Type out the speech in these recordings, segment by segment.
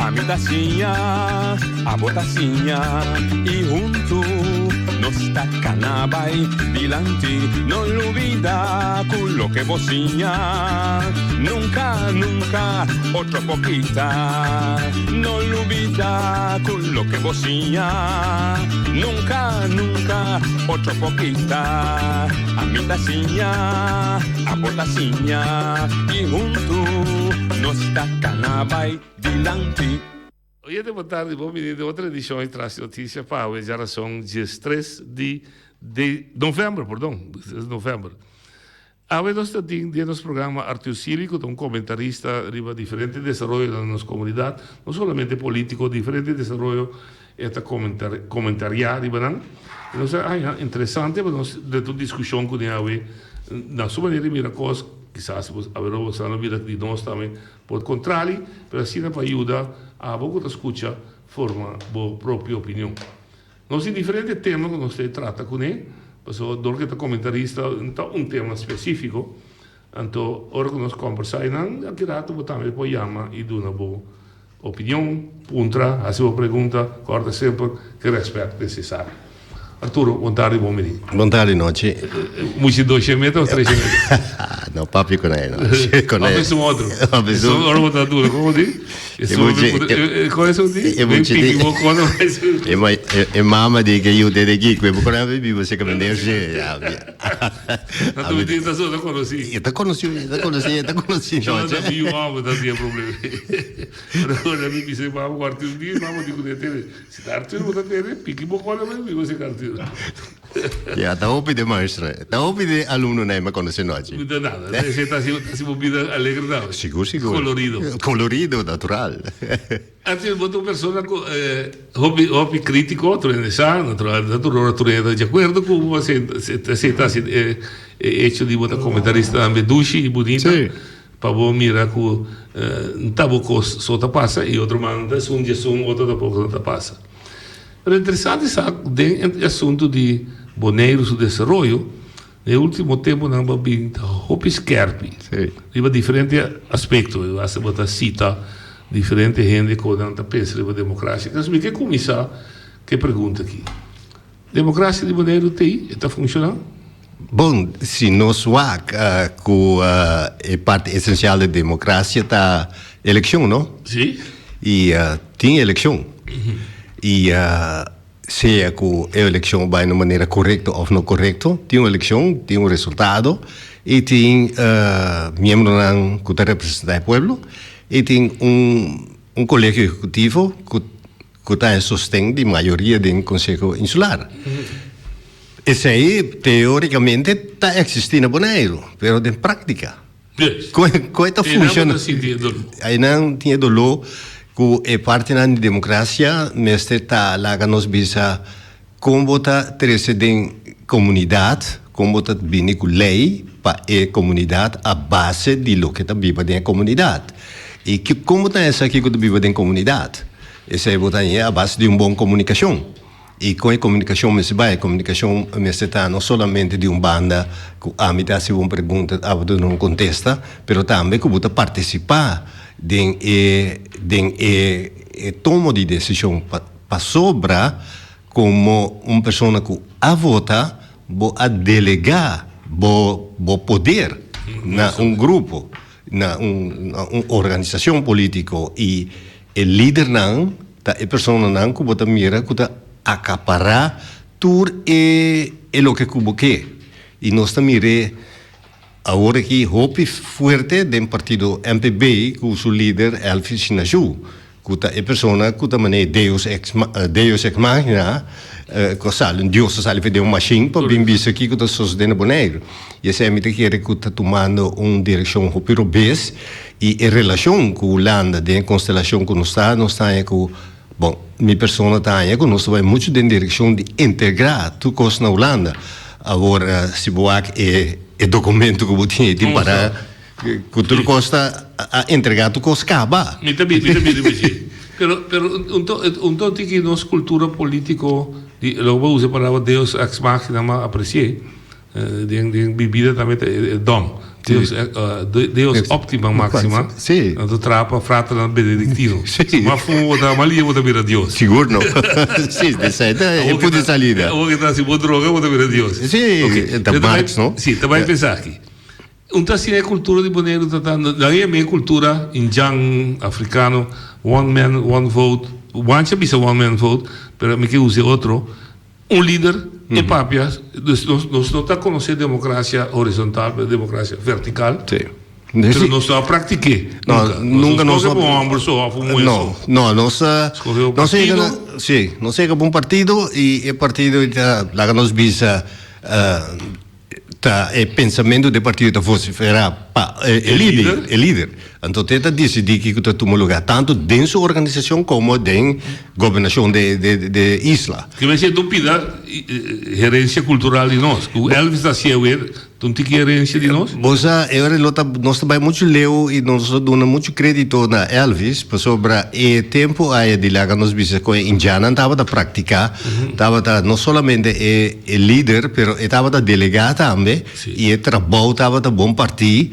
Ami ta siña, abo ta siña y huntu nos ta cana bay dilanti. No lubida cu loke bo siña nunca, nunca otro por kita. No lubida cu loke bo siña nunca, nunca otro por kita. Ami ta siña, abo ta siña y huntu nos ta cana bay dilanti. Oyente bo tardi, bon bini den otro edicion di Tras di Noticia pa awe djarason diestres di de november, perdon, diestres di november. Awe nos ta tin den nos programa Arthur Sealy cu ta un comentarista riba diferente desaroyonan den nos comunidad, no solamente politico, diferente desaroyo E ta komentariá riba nan. I nos a haña interesante pa nos drenta un diskushon ku den awe. Na su manera di mira kos, kisas awe lo boso a mira di nos tambe por kontrali, pero asina pa yuda abo ku ta skucha forma bo propio opinion. Nos tin diferente tema ku nos ta trata kuné, pasobra dor ku e ta komentarista no ta un tema spesífiko. Anto ora ku nos kombersá einan, aki rato bo tambe por yama i duna bo Opinion, puntra, hasi bo pregunta, kòrda semper ku rèspèt nesesario. Arturo, bon tardi, bon bini. Bon tardi, Nochi. Muchi doshe meta of treshe meta? No papia ku nan, Nochi. Of esun otro. Of esun. Ora bo ta dura, komo di? Kon esun di? E muchi di. E mama di ke yu tene aki, ku e bo kono a biba serka meneer she. Na tu tin ta sota konosí. E ta konosí, e ta konosí, e ta konosí no. Yo ta mi mama ta tin problema. Ora ora mi bisa mama ku Arthur di, mama di ku ne tene. Si ta Arthur bo ta tene, piki bo kola mi biba si Arthur. Ya, ta hopi de maestro. Ta hopi de alumnonan mi a konosé nochi. Mi ta nada. Esei ta hasi bo bida alegre tambe. Sigur, sigur. Kolorido. Kolorido, natural. Antes bo ta un persona cu hopi hopi critico, tur hende sa, natural ta tur ora tur hende ta di acuerdo cu bo, esey ta haci e hecho di bo ta comentarista tambe dushi y bunita pa bo mira cu no ta bo cos so ta pasa y otro man ta esun di esun otro tampoco no ta pasa. Pero interesante sa cu den e asunto di Boneiru su desaroyo Den e ultimo temponan bo a bin ta hopi skerpi riba diferente aspekto. Hasta bo ta sita diferente hende ku nan ta pensa riba demokrasia. Entonces mi ke kuminsá ku e pregunta aki, Demokrasia di Boneiru t'ei? E ta funshoná? Bon, si nos wak ku e parti esensial di demokrasia ta elekshon, no? Si. I tin elekshon. I Sea ku e elekshon bai na manera korekto òf no korekto, tin un elekshon, tin un resultado i tin miembronan ku ta representá e pueblo i tin un un kolegio ehekutivo ku ku ta e sosten di mayoria den Konseho Insular. Esei teórikamente ta eksistí na Boneiru, pero den práktika. Kon e ta funciona? Einan tin e doló ku e partinan di demokrasia mester ta laga nos bisa kon bo ta trese den komunidat, kon bo ta bini ku lei pa e komunidat a base di loke ta biba den e komunidat. I kon bo ta esaki ku ta biba den komunidat? Esei bo ta hañ'é a base di un bon komunikashon. I kon e komunikashon mester bai? E komunikashon mester ta no solamente di un banda ku ami ta hasi bo un pregunta, abo ta duna un kontesta, pero tambe ku bo ta partisipá den e den e e tomo di desishon. Pasobra komo un persona ku a vota, bo a delegá bo bo poder na un grupo, na un na un organisashon polítiko i E lidernan ta e personanan ku bo ta mira ku ta akapará tur e e loke ku bo ke. I nos ta mir'é awor aki hopi fuerte den partido MPB ku su lider Elvis Shinashu, ku ta e persona ku ta manera deus ex deus ex machina ku a sali un dios a sali for den un mashin pa bin bisa kiko ta sosodé na Boneiru. I esei mi ta kere ku ta tumando un direkshon hopi robes. I e relashon ku Hulanda den e konstelashon ku nos ta, nos ta haña ku, bon, mi persona ta haña ku nos ta bai muchu den direkshon di integrá tur kos na Hulanda. Awor, si bo wak e e dokumento ku bo tin ei tin para ku tur kos ta a entregá tur kos kaba. Mi ta mi ta bira dje. Pero pero un to un to tiki nos kultura polítiko di, lo bo usa e palabra deus ex machina, ma apresi'é. Den den bibida tambe ta e dom. Deus Deus optima maxima. Sí. Anto traha pa fraternan benedictino. Sí. Ma fumo bo ta, ma lia bo ta bira Dios. Sigur no. Sí, esei ta e punto di salida. Awor ke ta si bo droga bo ta bira Dios. Sí, ta Marx, no? Sí, ta bai pensa aki. Un ta asina e cultura di Boneiru ta ta, nan yama e cultura indjan, africano, one man, one vote. Wanchi a bisa one man vote, pero mi ke usa e otro. Un lider e papia, dus nos nos no ta conoce democracia horizontal, pero democracia vertical. Sí. Pero nos no a practiqué. No, nunca nos no. Scoge pa un homber so of un muher so. No, no, nos Scoge un nos partido. yega na, sí, nos yega pa un partido y e partido ta laga nos bisa Ta e pensamentu di e partido ta vociferá pa e lider, e lider. Anto te ta disidí kiko ta tuma lugá tantu den su organisashon komo den gobernashon di e isla. Ke mester ta un pida herensia kultural di nos. Ku Elvis ta hasié awe, ta un tiki herensia di nos? Bo sa, e ora lo ta, nos ta bai muchu leu i nos ta duna muchu krédito na Elvis, pasobra e tempu aya di laga nos bisa ku e indjannan tabata praktiká, tabata no solamente e. E lider, pero e tabata delegá tambe i e trabou tabata bon partí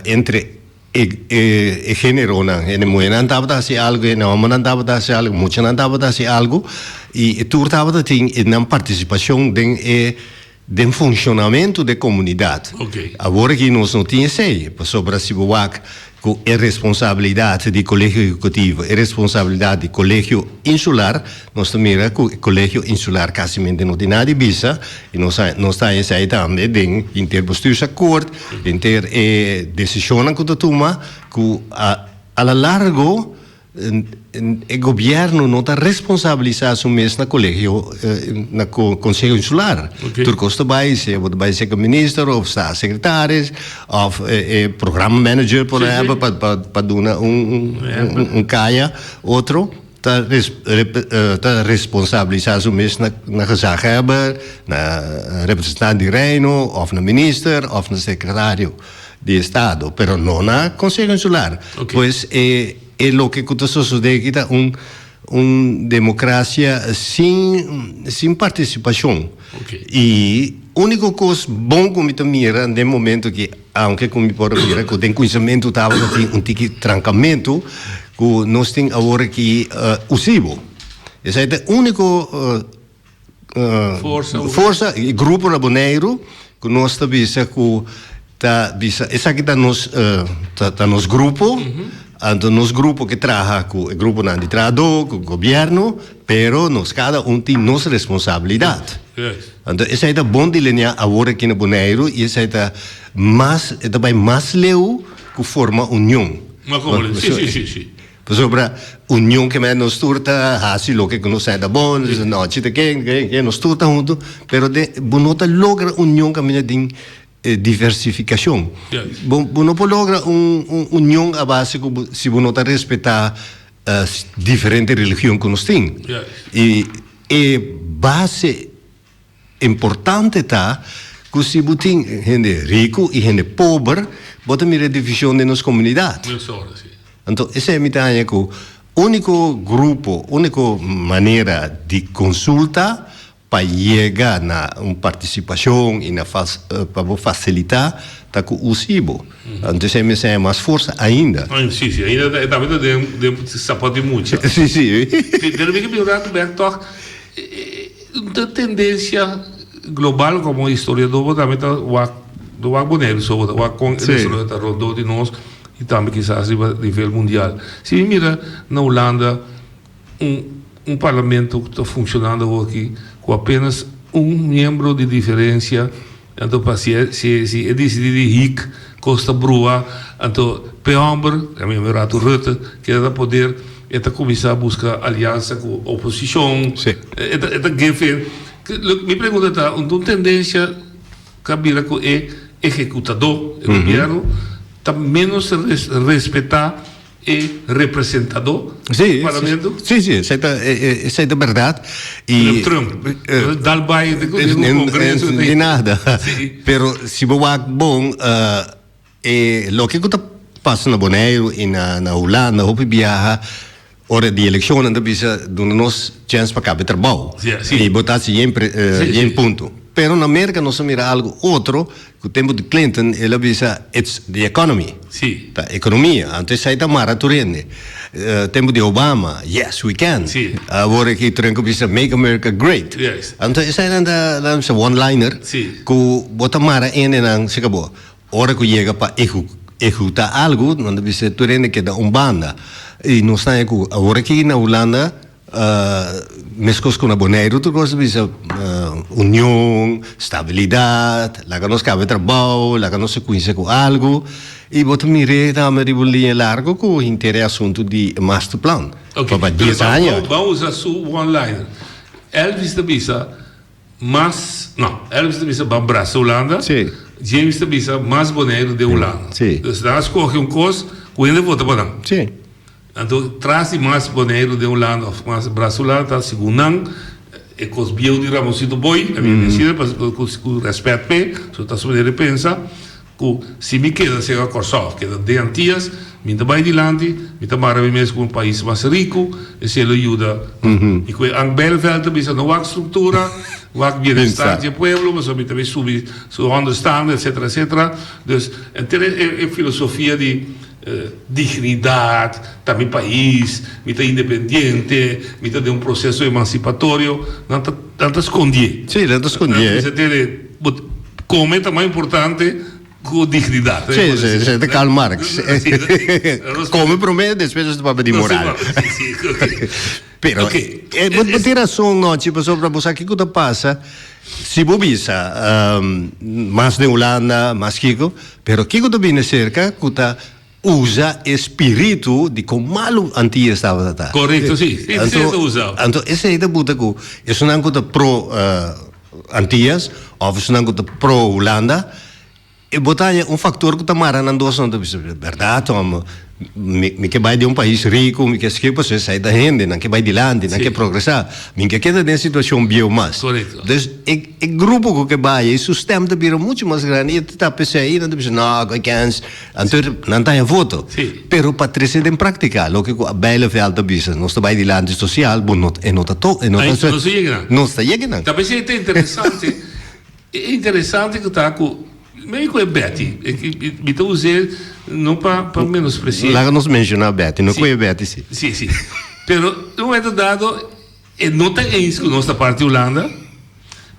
entre e e géneronan. Hende muhénan tabata hasi algu, hende hòmbernan tabata hasi algu, muchanan tabata hasi algu i tur tabata tin e nan partisipashon den e den funshonamentu di e komunidat. Awor aki nos no tin esei, pasobra si bo wak Ku e responsabilidat di Kolegio Ehekutivo, e responsabilidat di Kolegio Insular, nos ta mira ku e Kolegio Insular kasimente no tin nada di bisa i nos a nos ta haña esei tambe den henter Bestuursakkoord, henter e desishonnan ku ta tuma ku a a la largo E gobierno no ta responsabilisa su mes na colegio, na conseho insular. Tur cos ta bay, sea bo ta bay seca minister of staatssecretaris of e programa manager por ehempel pa pa duna un caya otro ta ta responsabilisa su mes na gezaghebber, na representant di reino of na minister of na secretario. Di estado, pero no na Conseho Insular. Pues e e loke ku ta sosodé aki ta un un demokrasia sin sin partisipashon. I úniko kos bon ku mi ta mira den momento aki, aunke ku mi por a mira ku den kuminsamentu tabata tin un tiki trankamentu, ku nos tin awor aki USIBO. Esei ta e úniko Forsa i grupo na Boneiru ku nos ta bisa ku ta bisa esaki ta nos ta nos grupo, anto nos grupo ke traha ku e gruponan di trahadó, ku gobièrnu, pero nos kada un tin nos responsabilidat. Anto esei ta bon delineá awor aki na Boneiru i esei ta mas e ta bai mas leu ku forma union. Pasobra union ke men nos tur ta hasi loke ku nos sa ta bon, no chita ken, ken, ken, nos tur ta huntu, pero den bo no ta logra union kaminda tin diversifikashon. Bo bo no por logra un un union a base ku bo si bo no ta respetá diferente religion ku nos tin. I e base Importante ta ku si bo tin hende riku i hende pober, bo ta mira e divishon den nos komunidat. Anto esei mi ta haña ku úniko grupo, úniko manera di konsulta pa yega na un partisipashon i na pa bo fasilitá ta ku usi bo. Anto esei mi a haña mas forsa ainda. Sí, sí, ainda e tambe ta den sapat di mucha. Sí, sí. Pero mi ke bin un ratu bèk tòg. Un tendencia global como historiador bo tambe ta wak no wak Boneiru so bo ta wak con e desaroyo ta rondó di nos y tambe kisas riba nivel mundial. Si mi mira na Hulanda un un parlamento cu ta funcionando awor aki cu apenas un miembro di diferencia Anto pa si e si si e disidí di hik kos ta brua, anto p'e hòmber, a mi mi ratu Rutte, keda na poder, e ta kuminsá buska aliansa ku oposishon, Sí. e ta e ta geef in. Mi pregunta ta, un un tendensia ku a bira ku e ehekutadó, e gobièrnu, ta ménos respetá E representadó Sí, parlamento? sí, sí, esei ta, esei ta berdad. Y, Trump, dal bai den un congreso. Ni nada. Sí. Pero si bo wak bon, e loke ku ta pasa na Boneiru i na na Hulanda hopi biaha ora di elekshonnan ta bisa duna nos chèns pa kaba e trabou. Sí, sí. I bo ta hasi yen Sí, yen sí. punto. Pero na Merca nos a mira algo otro, cu tempo di Clinton el a bisa it's the economy. Sí. Ta economia, anto esey ta mara tur hende. Tempo di Obama, yes we can. Sí. Awor aki tur hende cu bisa make America great. Yes. Anto eseynan ta, ta bisa one liner. Sí. Cu bo ta mara hendenan, si cabo. Ora cu yega pa ehecuta algo, nan ta bisa tur hende keda un banda. Y nos ta haña cu awor aki na Hulanda, Meskos ku na Boneiru tur kos ta bisa union, stabilidat, laga nos kaba e trabou, laga nos a kuminsá ku algu. I bo ta mir'é tambe riba un liña largu ku henter e asuntu di e masterplan pa dies aña. Ban usa su one liner. Elvis ta bisa mas, no, Elvis ta bisa ban brasa Hulanda, James ta bisa mas Boneiru den Hulanda. Dus nan a skohe un kos ku hende vota pa nan. Anto tras di mas Boneiru den Hulanda of mas Brasa Hulanda ta segun nan e kos bieu di Ramonsito Boy, a mi decir pasobra ku respet p'e, so ta su manera di pensa ku si mi keda serka Kòrsou of keda den Antias mi ta bai dilanti, mi ta mara mi mes ku un pais mas riku, esei lo yuda i ku e Ank Bijleveld ta bisa no wak struktura, wak bienestar di e pueblo pasobra mi ta bai subi su onderstanden etcetera etcetera, dus henter e filosofia di. Dignidat, ta mi pais, mi ta independiente, mi ta den un proseso emansipatorio, nan ta nan ta skondié. Sí, nan ta skondié. Nan ta tene, bo kome ta mas importante ku dignidat. Sí, sí, sí, ta Karl Marx. Kome promé, despues nos ta papia di moral. Sí, sí, ok. Pero, bo bo tin rason nochi, pasobra bo sa kiko ta pasa, si bo bisa mas den Hulanda, mas kiko, pero kiko ta bini serka ku ta usa e spiritu di kon malu Antillas tabata ta. Korekto, si. Si, esei ta usa. Anto esei ta buta ku esunnan ku ta pro Antillas òf esunnan ku ta pro Hulanda, E bo ta haña un faktor ku ta mara nan dos nan ta bisa, bèrdat hòmber, mi mi ke bai den un pais riku, mi ke skip pasobra esei ta hende, nan ke bai dilanti, nan ke progresá, mi ke keda den situashon bieu mas. Korekto. Dus e e grupo ku ke bai ei su stèm ta bira muchu mas grandi i e ta tapa esei i nan ta bisa no, ku kèns, anto nan ta haña voto. Sí. Pero pa trese den práktika loke ku Bijleveld ta bisa, nos ta bai dilanti sosial, bo no e no ta to e no ta Ai, no ta yega nan. No ta yega nan. Ta p'esei ta interesante. E interesante ku ta ku mei ku e Betty, mi ta us'é no pa pa menospresi'é. Laga nos menshoná Betty, no ku e Betty si. Si, si. Pero un momento dado e no ta eens ku nos ta parti Hulanda,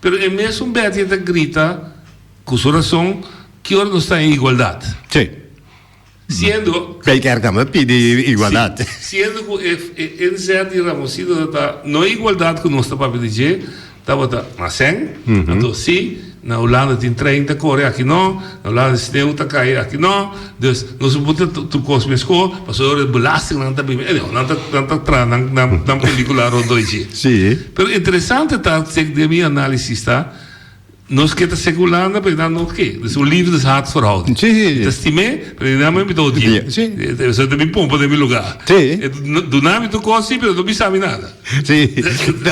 pero e mesun Betty ta grita ku su rason ki ora nos ta en igualdat. Si. Siendo. Bijkerk tambe pidi igualdat. Si, siendo ku e e inzet di Ramonsito ta no igualdat ku nos ta papia di dje, tabata mas sèn. Anto si, na Hulanda tin trein ta kore, aki no, na Hulanda sneu ta kai, aki no. Dus nos no por ta tur kos meskó, pasobra e belastingnan ta bini, anyhow, nan ta nan ta traha nan nan nan pelikula rondó di dje. Si. Pero interesante ta, den mi análisis ta, Nos ke ta sek Hulanda, pero nan no ke. Dus un liefdes-haatverhouding. Sí, sí, sí. Mi ta stim'é, pero nan mi ta odi'é. Sí. Esei ta mi pompa den mi lugá. Sí. Duna mi tur kos, sí, pero no bisa mi nada. Sí.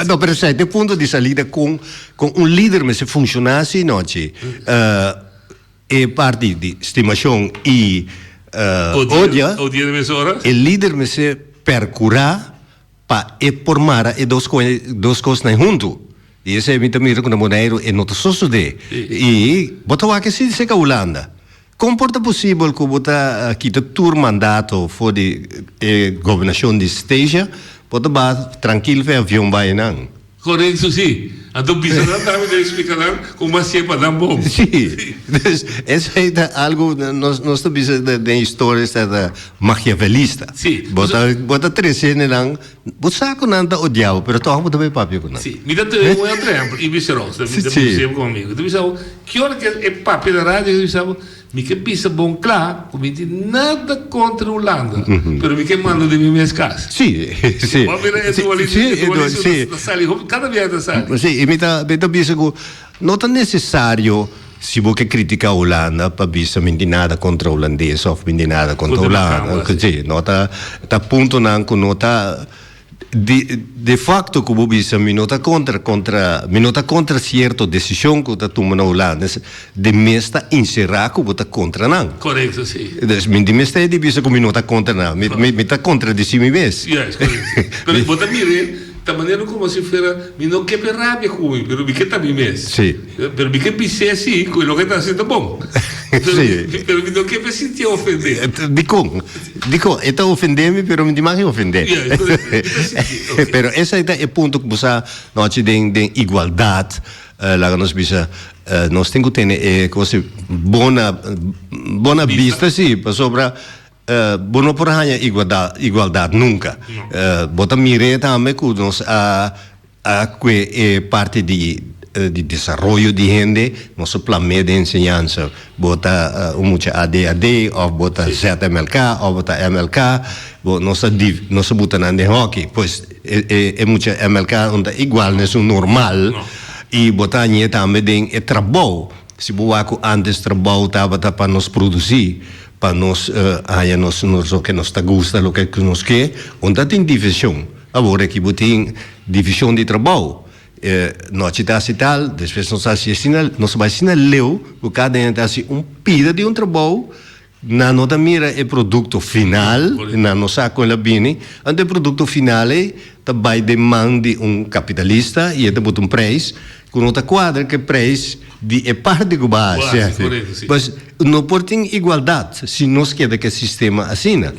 No, pero esei ta e punto di salida kon kon un lider mester funshoná así, nochi. E parti di stimashon i odia. Odia den mes ora. E lider mester perkurá Pa e por mara e dos dos kosnan huntu. I esei mi ta mira ku na Boneiru e no ta sosodé. I bo ta wak esei serka Hulanda. Kon por ta posibel ku bo ta kita tur mandato for di e gobernashon di Statia, bo ta ba trankil fe avion bai einan? Korekto si. Anto bisa nan tambe debe splika nan kon bo a siña pa nan bon. Si. Dus esei ta algu nos nos ta bisa den historia esta ta machiavelista. Si. Bo ta bo ta trese hendenan bo sa ku nan ta odia bo pero tòg bo ta bay papia ku nan. Si. Mi ta tene un otro ehempel, Ibis Roos, ta mi ta bisa komo amigu. Mi ta bisa bo ki ora ke e papia na radio mi ta bisa bo Mi ke bisa bon kla ku mi tin nada kontra Hulanda, pero mi ke manda den mi mes kas. Sí, sí. Bo a mira e dualismo, e dualismo ta sali hopi, kada biaha ta sali. Sí, i mi ta, mi ta bisa ku no ta nesesario si bo ke kritika Hulanda pa bisa mi tin nada kontra hulandes òf mi tin nada kontra Hulanda. Sí, no ta, ta puntonan ku no ta. Di de facto cu bo bisa mi no ta contra contra mi no ta contra cierto decision cu ta tuma na Hulanda de mes ta encera cu bo ta contra nan. Correcto si. Dus mi di mes ta di bisa cu mi no ta contra nan mi mi ta contradeci mi mes. Juist correcto. Pero bo ta mire. Ta manera komo si fuera mi no ke pe rabia ku mi, pero mi ke ta mi mes. Sí. Pero mi ke bis'é si ku loke e ta hasi ta bon. Sí. Pero mi no ke pe sintié ofendé. Dikon? Dikon? E ta ofendé mi, pero mi di mag e ofendé. Ya, mi ta sinti, oké. Pero esei ta e punto ku bo sa nochi den den igualdat, laga nos bisa, nos tin ku tene e kos bona bona bista si, pasobra Bo no por haña igualdat nunka. Bo ta mir'é tambe ku nos a a kue e parti di di desaroyo di hende, nos a plam'é den enseñansa. Bo ta un mucha ADHD òf bo ta ZMLK òf bo ta MLK, bo nos a nos a buta nan den hòki. Pues e e e mucha MLK no ta igual na esun normal i bo ta hañ'é tambe den e trabou. Si bo wak ku ántes trabou tabata pa nos produsí, Pa nos haña nos nos loke nos ta gusta, loke ku nos ke, un ta tin divishon. Awor aki bo tin divishon di trabou. E nochi ta hasi tal, despues nos ta hasi asina, nos ta bai asina leu ku kada hende ta hasi un pida di un trabou, nan no ta mira e produkto final, nan no sa kon el a bini. Anto e produkto final ei ta bai den man di un kapitalista i e ta buta un preis ku no ta kuadra ku e preis di e parti ku bo a hasi. Pues no por tin igualdat si nos keda ku e sistema asina.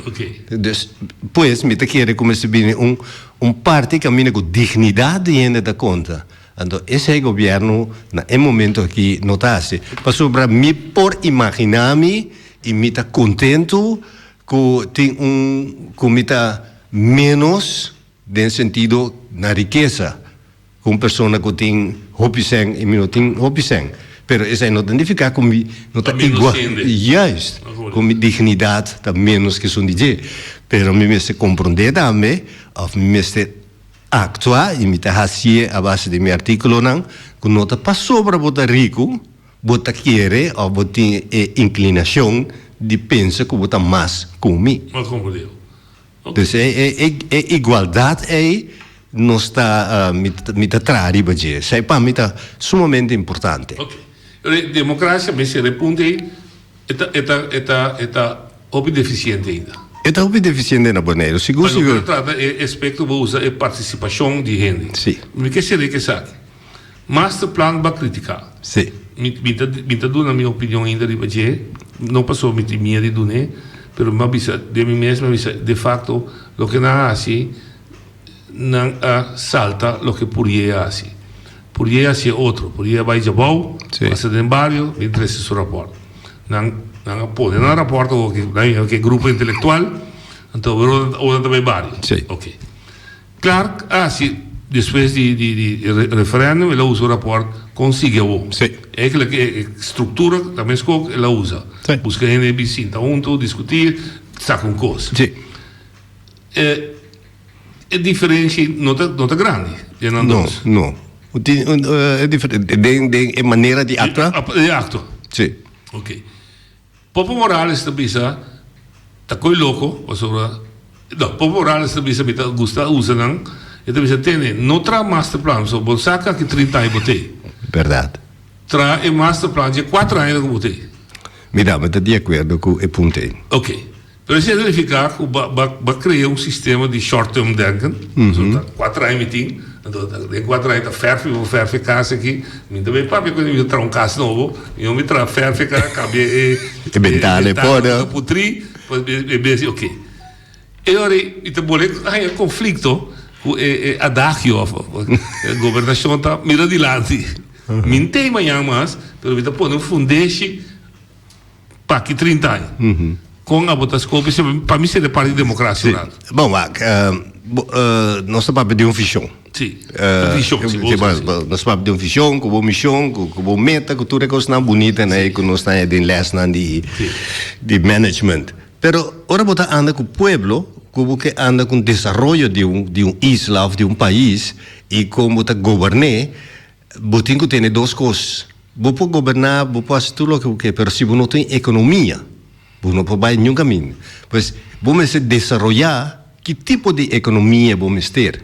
Dus, pues mi ta kere ku mester bini un un parti kaminda ku dignidat di hende ta konta. Anto esei gobièrnu na e momento aki no ta hasi. Pasobra mi por imaginá mi i mi ta kontentu ku tin un ku mi ta ménos den sentido na rikesa. Ku un persona ku tin hopi sèn i mi no tin hopi sèn. Pero esei no ta nifiká ku mi no ta igual. Juist, ku mi dignidat ta ménos ku esun di dje. Pero mi mester komprondé tambe òf mi mester aktua i mi ta hasié a base di mi artíkulonan ku no ta pasobra bo ta riku bo ta kere òf bo tin e inklinashon di pensa ku bo ta mas ku mi. Dus e e igualdat ei nos ta mi ta traha riba dje. Esei pa mi ta sumamente importante. Ok. E democracia mester e punto ei e ta e ta e ta e ta hopi deficiente ainda. E ta hopi deficiente na Boneiru, sigur sigur. Pa loke ta trata e aspecto bo usa e participacion di hende. Si. Mi ke seri esaki. Masterplan ba critica. Si. Mi mi ta mi ta duna mi opinion ainda riba dje, no pasobra mi tin miedu di dun'é, pero mi a bisa den mi mes mi a bisa de facto loke nan a hasi nan a salta loke Purié a hasi. Purié a hasi e otro, Purié a bai djabou, pasa den bario, bin trese su raport. Nan nan a pone nan raport awor ki nan yama ki grupo intelectual, anto awor awor nan ta bai bario. Si. Oke. Clark a hasi despues di di di referendum el a usa un raport kon sigui awo. Sí. Eigenlijk e struktura ta meskos el a usa. Sí. Buska hende bi sinta huntu, diskutí, saka un kos. Sí. E e diferensia no ta no ta grandi den nan dos. No, no. Tin un e diferen den den e manera di aktua. Di aktua. Sí. Oké. Popo Morales ta bisa ta koe loko pasobra no Popo Morales ta bisa mi ta gusta usa nan e ta bisa tene no traha masterplan pasobra bo sa kaki 30 aña bo tei. Berdad. Traha e masterplan dje kuater aña ku bo tei. Mira mi ta di akuerdo ku e punto ei. Ok. Pero esei ta nifiká ku bo a krea un sistema di short term denken, pasobra ta kuater aña mi tin, anto den kuater aña ta fèrf mi por fèrf e kas aki, mi ta bay papia ku mi ta traha un kas nobo, mi mi traha fèrf e kas, kambia e E bentana e porta. Ta putrí, pues e bes di oke. E ora ei mi ta bole haña konflikto ku e adagio òf gobernashon ta mira dilanti. Mi no tei mañan mas, pero mi ta pone un fundeshi. Pa ki 30 aña? Kon abo ta skopi si pa mi seria parti di demokrasia Sí. rato? Bon, wak, nos ta papia di un vision. Sí, un vision, si bo usa así. Nos ta papia di un vision, ku bo mision, ku bo meta, ku tur e kosnan bunita nan ku nos ta haña den lèsnan di di management. Pero ora bo ta anda ku pueblo, ku bo ke anda ku un desaroyo di un di un isla òf di un pais i kon bo ta gobern'é, Bo tin ku tene dos kos. Bo por goberná, bo por hasi tur loke bo ke, pero si bo no tin ekonomia, bo no por bai niun kaminda. Pues, bo mester desaroyá ki tipo di ekonomia bo mester.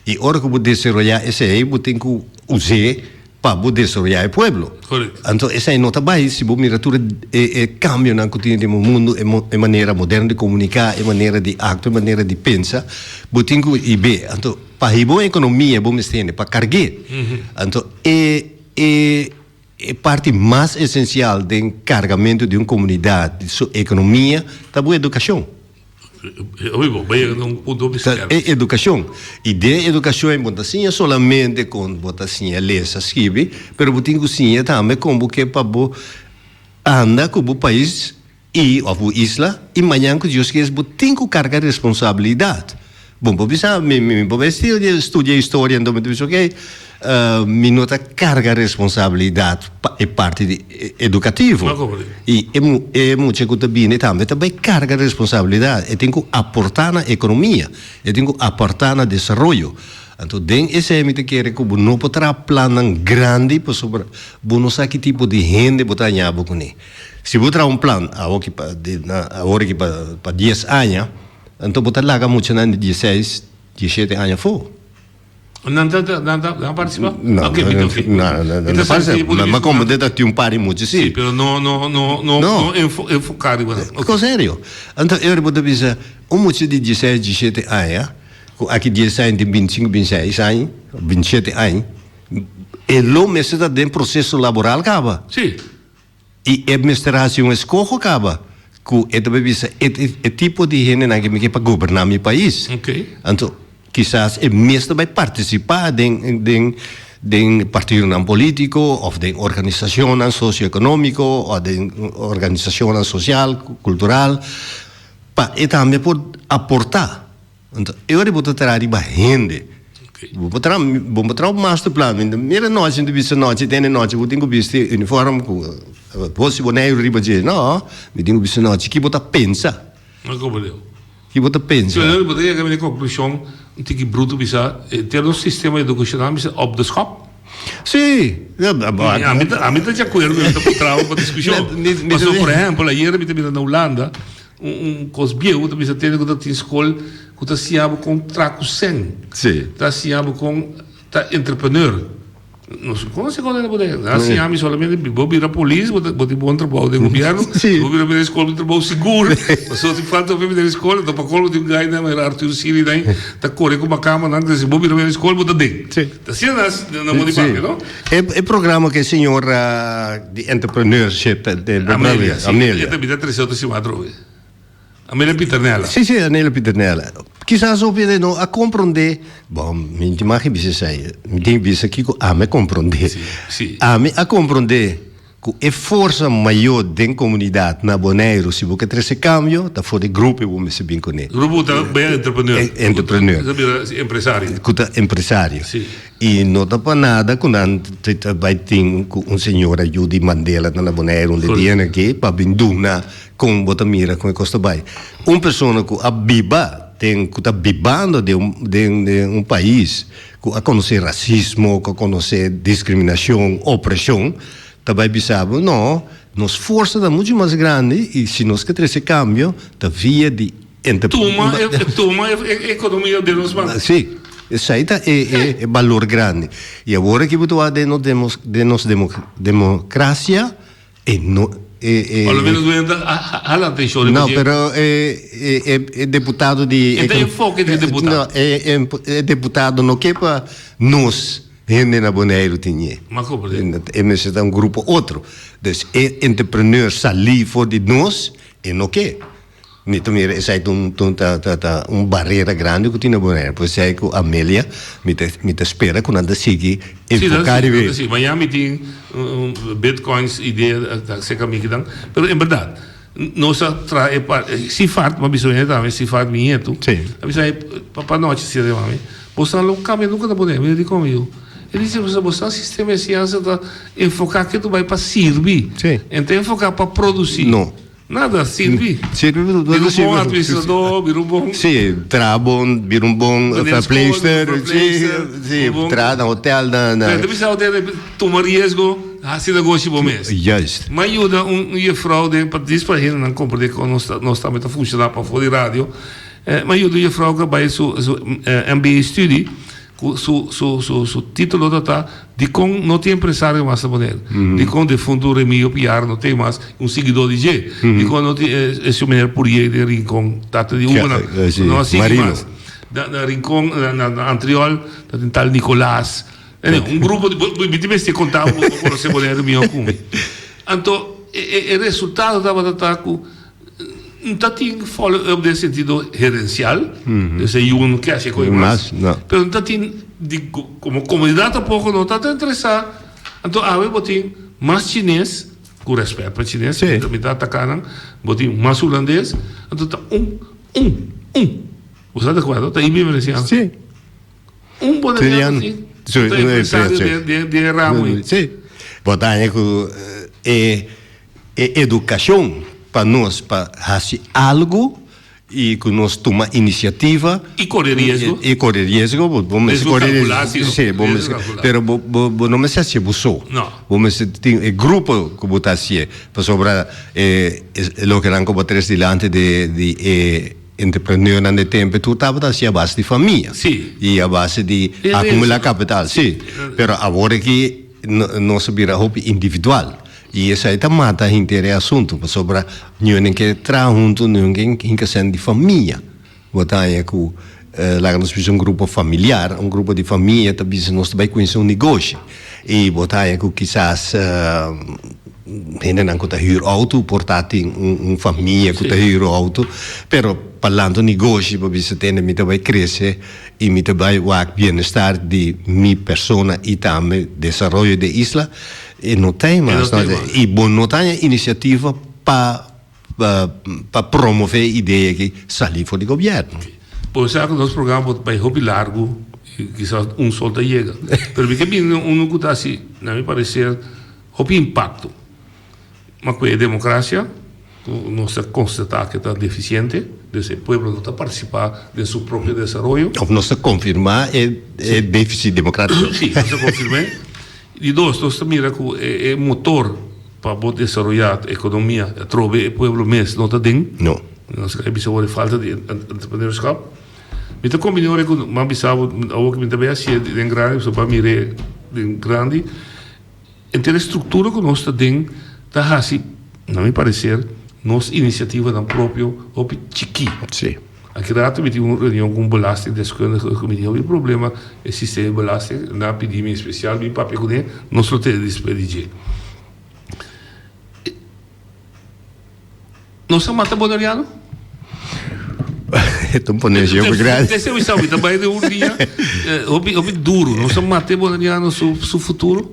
I ora ku bo desaroyá esei, bo tin ku us'é. pa bo desaroyá e pueblo. Anto esei no ta bai si bo mira tur e e kambionan ku tin den mundu, e manera moderno di komuniká, e manera di aktua, e manera di pensa, bo tin ku hib'é. Anto pa hiba un ekonomia bo mester hende pa karg'é. Anto e e e parti mas esensial den kargamentu di un komunidat, di su ekonomia, ta bo edukashon. Ta e edukashon. I den edukashon bo no ta siña solamente kon bo ta siña lesa, skibi, pero bo tin ku siña tambe kon bo ke pa bo anda ku bo pais i òf bo isla i mañan ku Dios kies bo tin ku karga responsabilidat. Bon bo bisa mi mi bo bai studia historia anto mi ta bisa oke mi no ta karga responsabilidat pa e parti di edukativo i e mucha ku ta bini tambe ta bai karga responsabilidat e tin ku aporta na ekonomia e tin ku aporta na desaroyo anto den esei mi ta kere ku bo no por traha plannan grandi pasobra bo no sa ki tipo di hende bo ta haña bo kuné si bo traha un plan awor ki pa awor ki pa dies aña. Anto bo ta laga muchanan di dieseis, dieshete aña afó. Nan ta, nan ta, nan participa? No, Ok, mi ta ok. no, no, Mi ta senti bo no, ma como de ta tin un par di mucha si. Si, pero no, no, no, no, No. no enfo, enfoca riba nan. Ok. Ko serio. Anto e ora bo ta bisa, un mucha di dieseis, dieshete aña, ku aki dies aña tin bintisinko, bintiseis aña, bintishete aña, e lo mester ta den proseso laboral kaba. Si. I e mester hasi un eskoho kaba ku e ta bai bisa e e tipo di hendenan ke mi ke pa goberná mi pais. Anto kisas e mes ta bai partisipá den den den partidonan polítiko òf den organisashonnan sosioekonómiko òf den organisashonnan sosial, kultural pa e tambe por aportá. Anto e ora bo ta traha riba hende. Bo por traha, bo por traha un masterplan. Mira nochi, mi ta bisa nochi, tene nochi bo tin ku bisti uniform ku bo si Boneiru riba dje. No, mi tin ku bisti nochi. Ki bo ta pensa? No komprendé. Ki bo ta pensa? So, bo ta yega na e konklushon, un tiki bruto bisa, henter nos sistema edukashonal mester op de schop? Sí. Ami ta, ami ta di akuerdo, mi ta por traha pa diskushon. Pasobra, por ehèmpel, ayera mi ta mira na Hulanda, Un kos bieu ta bisa tende ku ta tin skol ku ta siña bo kon traha ku sèn. Ta siña bo kon ta entrepreneur. Nos no konosé kon ta bodega. Nan a siña mi solamente bo bira polis bo ta bo tin bon trabou den gobièrnu. Bo bira bira skol bo tin trabou sigur. Pasobra si falta hopi bira skol anto pa kolmo tin un gai nan manera Arthur Siri nan ta kore ku makamanan si bo bira bira skol bo ta den. Ta asina nan nan modi papia no. E programa ku e señora di entrepreneurship ta Amelia, si. Amelia. E ta bira trese otro siman atrobe. Amelia Pieternella. Si, si, Amelia Pieternella. Kisas hopi hende no a komprondé, bon, mi no tin mag di bisa esei, mi tin bisa kiko ami a komprondé. Si, si. Ami a komprondé Ku e forsa mayó den komunidat na Boneiru si bo ke trese kambio ta for di grupo bo mester bin kuné. Grupo ku ta bira entrepreneur. Entrepreneur. Ku ta bira empresario. Ku ta empresario. Si. I no ta pa nada ku nan ta bai tin ku un señora Judy Mandela ta na Boneiru un di dianan aki pa bin duna kon bo ta mira kon e kos ta bai. Un persona ku a biba den ku ta bibando den un den un pais ku a konosé rasismo ku a konosé diskriminashon opreshon Ta bai bisa bo, no, nos forsa ta muchu mas grandi i si nos ke trese kambio ta via di Tuma e tuma e ekonomia den nos man. Si, esei ta e e balor grandi. I awor aki bo ta wak den nos den nos demokrasia e no e e. Por lo menos bo ta hala atenshon riba No, dje. pero e e e deputado di. E ta enfoke di e deputado. No, e e deputado no ke pa nos. Hende na Boneiru tin ñe. Ma komo di? E mester ta un grupo otro. Dus e entrepreneur salí for di nos, e no ke. Mi ta mira esei ta un ta ta ta un barera grandi ku tin na Boneiru. Por esei ku Amelia mi ta mi ta spera ku nan ta sigui enfoká Sí, riba e. sí. Mañana mi tin bitcoins idea ta serka mi kinan. Pero en bèrdat nos a traha e parti Sifart, mi a bisa hende tambe, Sifart mi ñetu. Sí. A bisa e papa anochi si a yama mi. Boso lo cambia nunca ta pone, mi di con yu. E dice boso boso sistema di enseñansa ta enfoca ke tu bai pa sirbi. Sí. En ta enfoca pa produci. No. Nada, sirbi. Sirbi, Bira un bon administrador, bira un bon. Sí, traha bon, bira un bon verpleegster, sí, sí, traha na hotel, na, na. Pero ta bisa hotel tuma riesgo, haci negoshi bo mes. Juist. Mi a yuda un juffrouw den pa dis pa hendenan comprende con nos ta nos tambe ta funciona pafo di radio. Mi a yuda un juffrouw cu a bay su su MBA studie. Ku su su su su título ta ta Dikon no tin empresario mas na Bonaire? Dikon defuntu Remigio Piar no tin mas un siguidó di dje? Dikon no tin e su meneer Purier den Rincon tata di Hugo no a sigui mas? Na na Rincon na na na Antriol ta tin tal Nicolas. Un grupo di mi tin mester konta bo bo konosé Bonaire mihó ku mi. Anto e e e resultado tabata ta ku N ta tin follow up den sentido herencial, dus e yu no ke haci e coi mas, pero n ta tin di como comunidad tampoco no ta tan interesa, anto awe bo tin mas chines, cu respet pa chines, mi ta ataca nan, bo tin mas hulandes, anto ta un, un, un, bo sa di acuerdo? Ta Ibi Veneciano. Un boneriano si, cu ta empresario den e ramo ey. Si, bo ta haña cu e E edukashon pa nos pa hasi algu i ku nos tuma inisiativa. I kore riesgo. I kore riesgo, bo bo mester kore riesgo. Riesgo kalkulá si no. Si, bo mester, pero bo bo bo no mester hasié bo so. No. Bo mester tin e grupo ku bo ta hasié, pasobra e lokenan ku bo tres dilanti di di e entrepreneurnan di tempu tur tabata hasié a base di famia. Si. I a base di akumulá kapital, si. Pero awor aki nos a bira hopi individual. I esei ta mata henter e asuntu, pasobra niun ke traha huntu, niun ke hinka sèn di famia. Bo ta haña ku laga nos bisa un grupo familiar, un grupo di famia ta bisa nos ta bai kuminsá un negoshi. I bo ta haña ku kisas hendenan ku ta hür outo por ta tin un famia ku ta hür outo, pero pa lanta un negoshi bo bisa tende mi ta bai krese i mi ta bai wak bienestar di mi persona i tambe desaroyo di e isla. E no ta mas, i bo no ta haña inisiativa pa pa promové e idea aki salí for di gobièrnu. Bo sa ku nos programa por bai hopi largu i kisas un sol ta yega. Pero mi ke bini unu ku ta hasi, na mi pareser, hopi impakto. Ma ku e demokrasia ku nos ta konstatá ku ta defisiente, dus e pueblo no ta partisipá den su propio desaroyo. Òf nos ta konfirmá e défisit demokrátiko. Sí, nos ta konfirm'é. Di dos, nos ta mira ku e motor pa bo desaroyá ekonomia atrobe e pueblo mes no ta den. No. Nos a bisa awor e falta di entrepreneurschap. Mi ta kombiná ora ku mi a bisa bo awor ku mi ta bai hasié den grandi pasobra bo a mir'é den grandi. Enter e struktura ku nos ta den ta hasi, na mi pareser, nos inisiativanan propio hopi chikí. Sí. Aki rato mi tin un reunion ku un belastingdeskundige ku mi tin hopi problema e sistema di belasting, nan a pidi mi espesial bin papia kuné, nos lo tene despues di dje. Nos a mata Boneriano? E ta un ponencia hopi grandi. Esei mi sa, mi ta bai den un dia hopi hopi duro. Nos a mata e Boneriano su su futuro?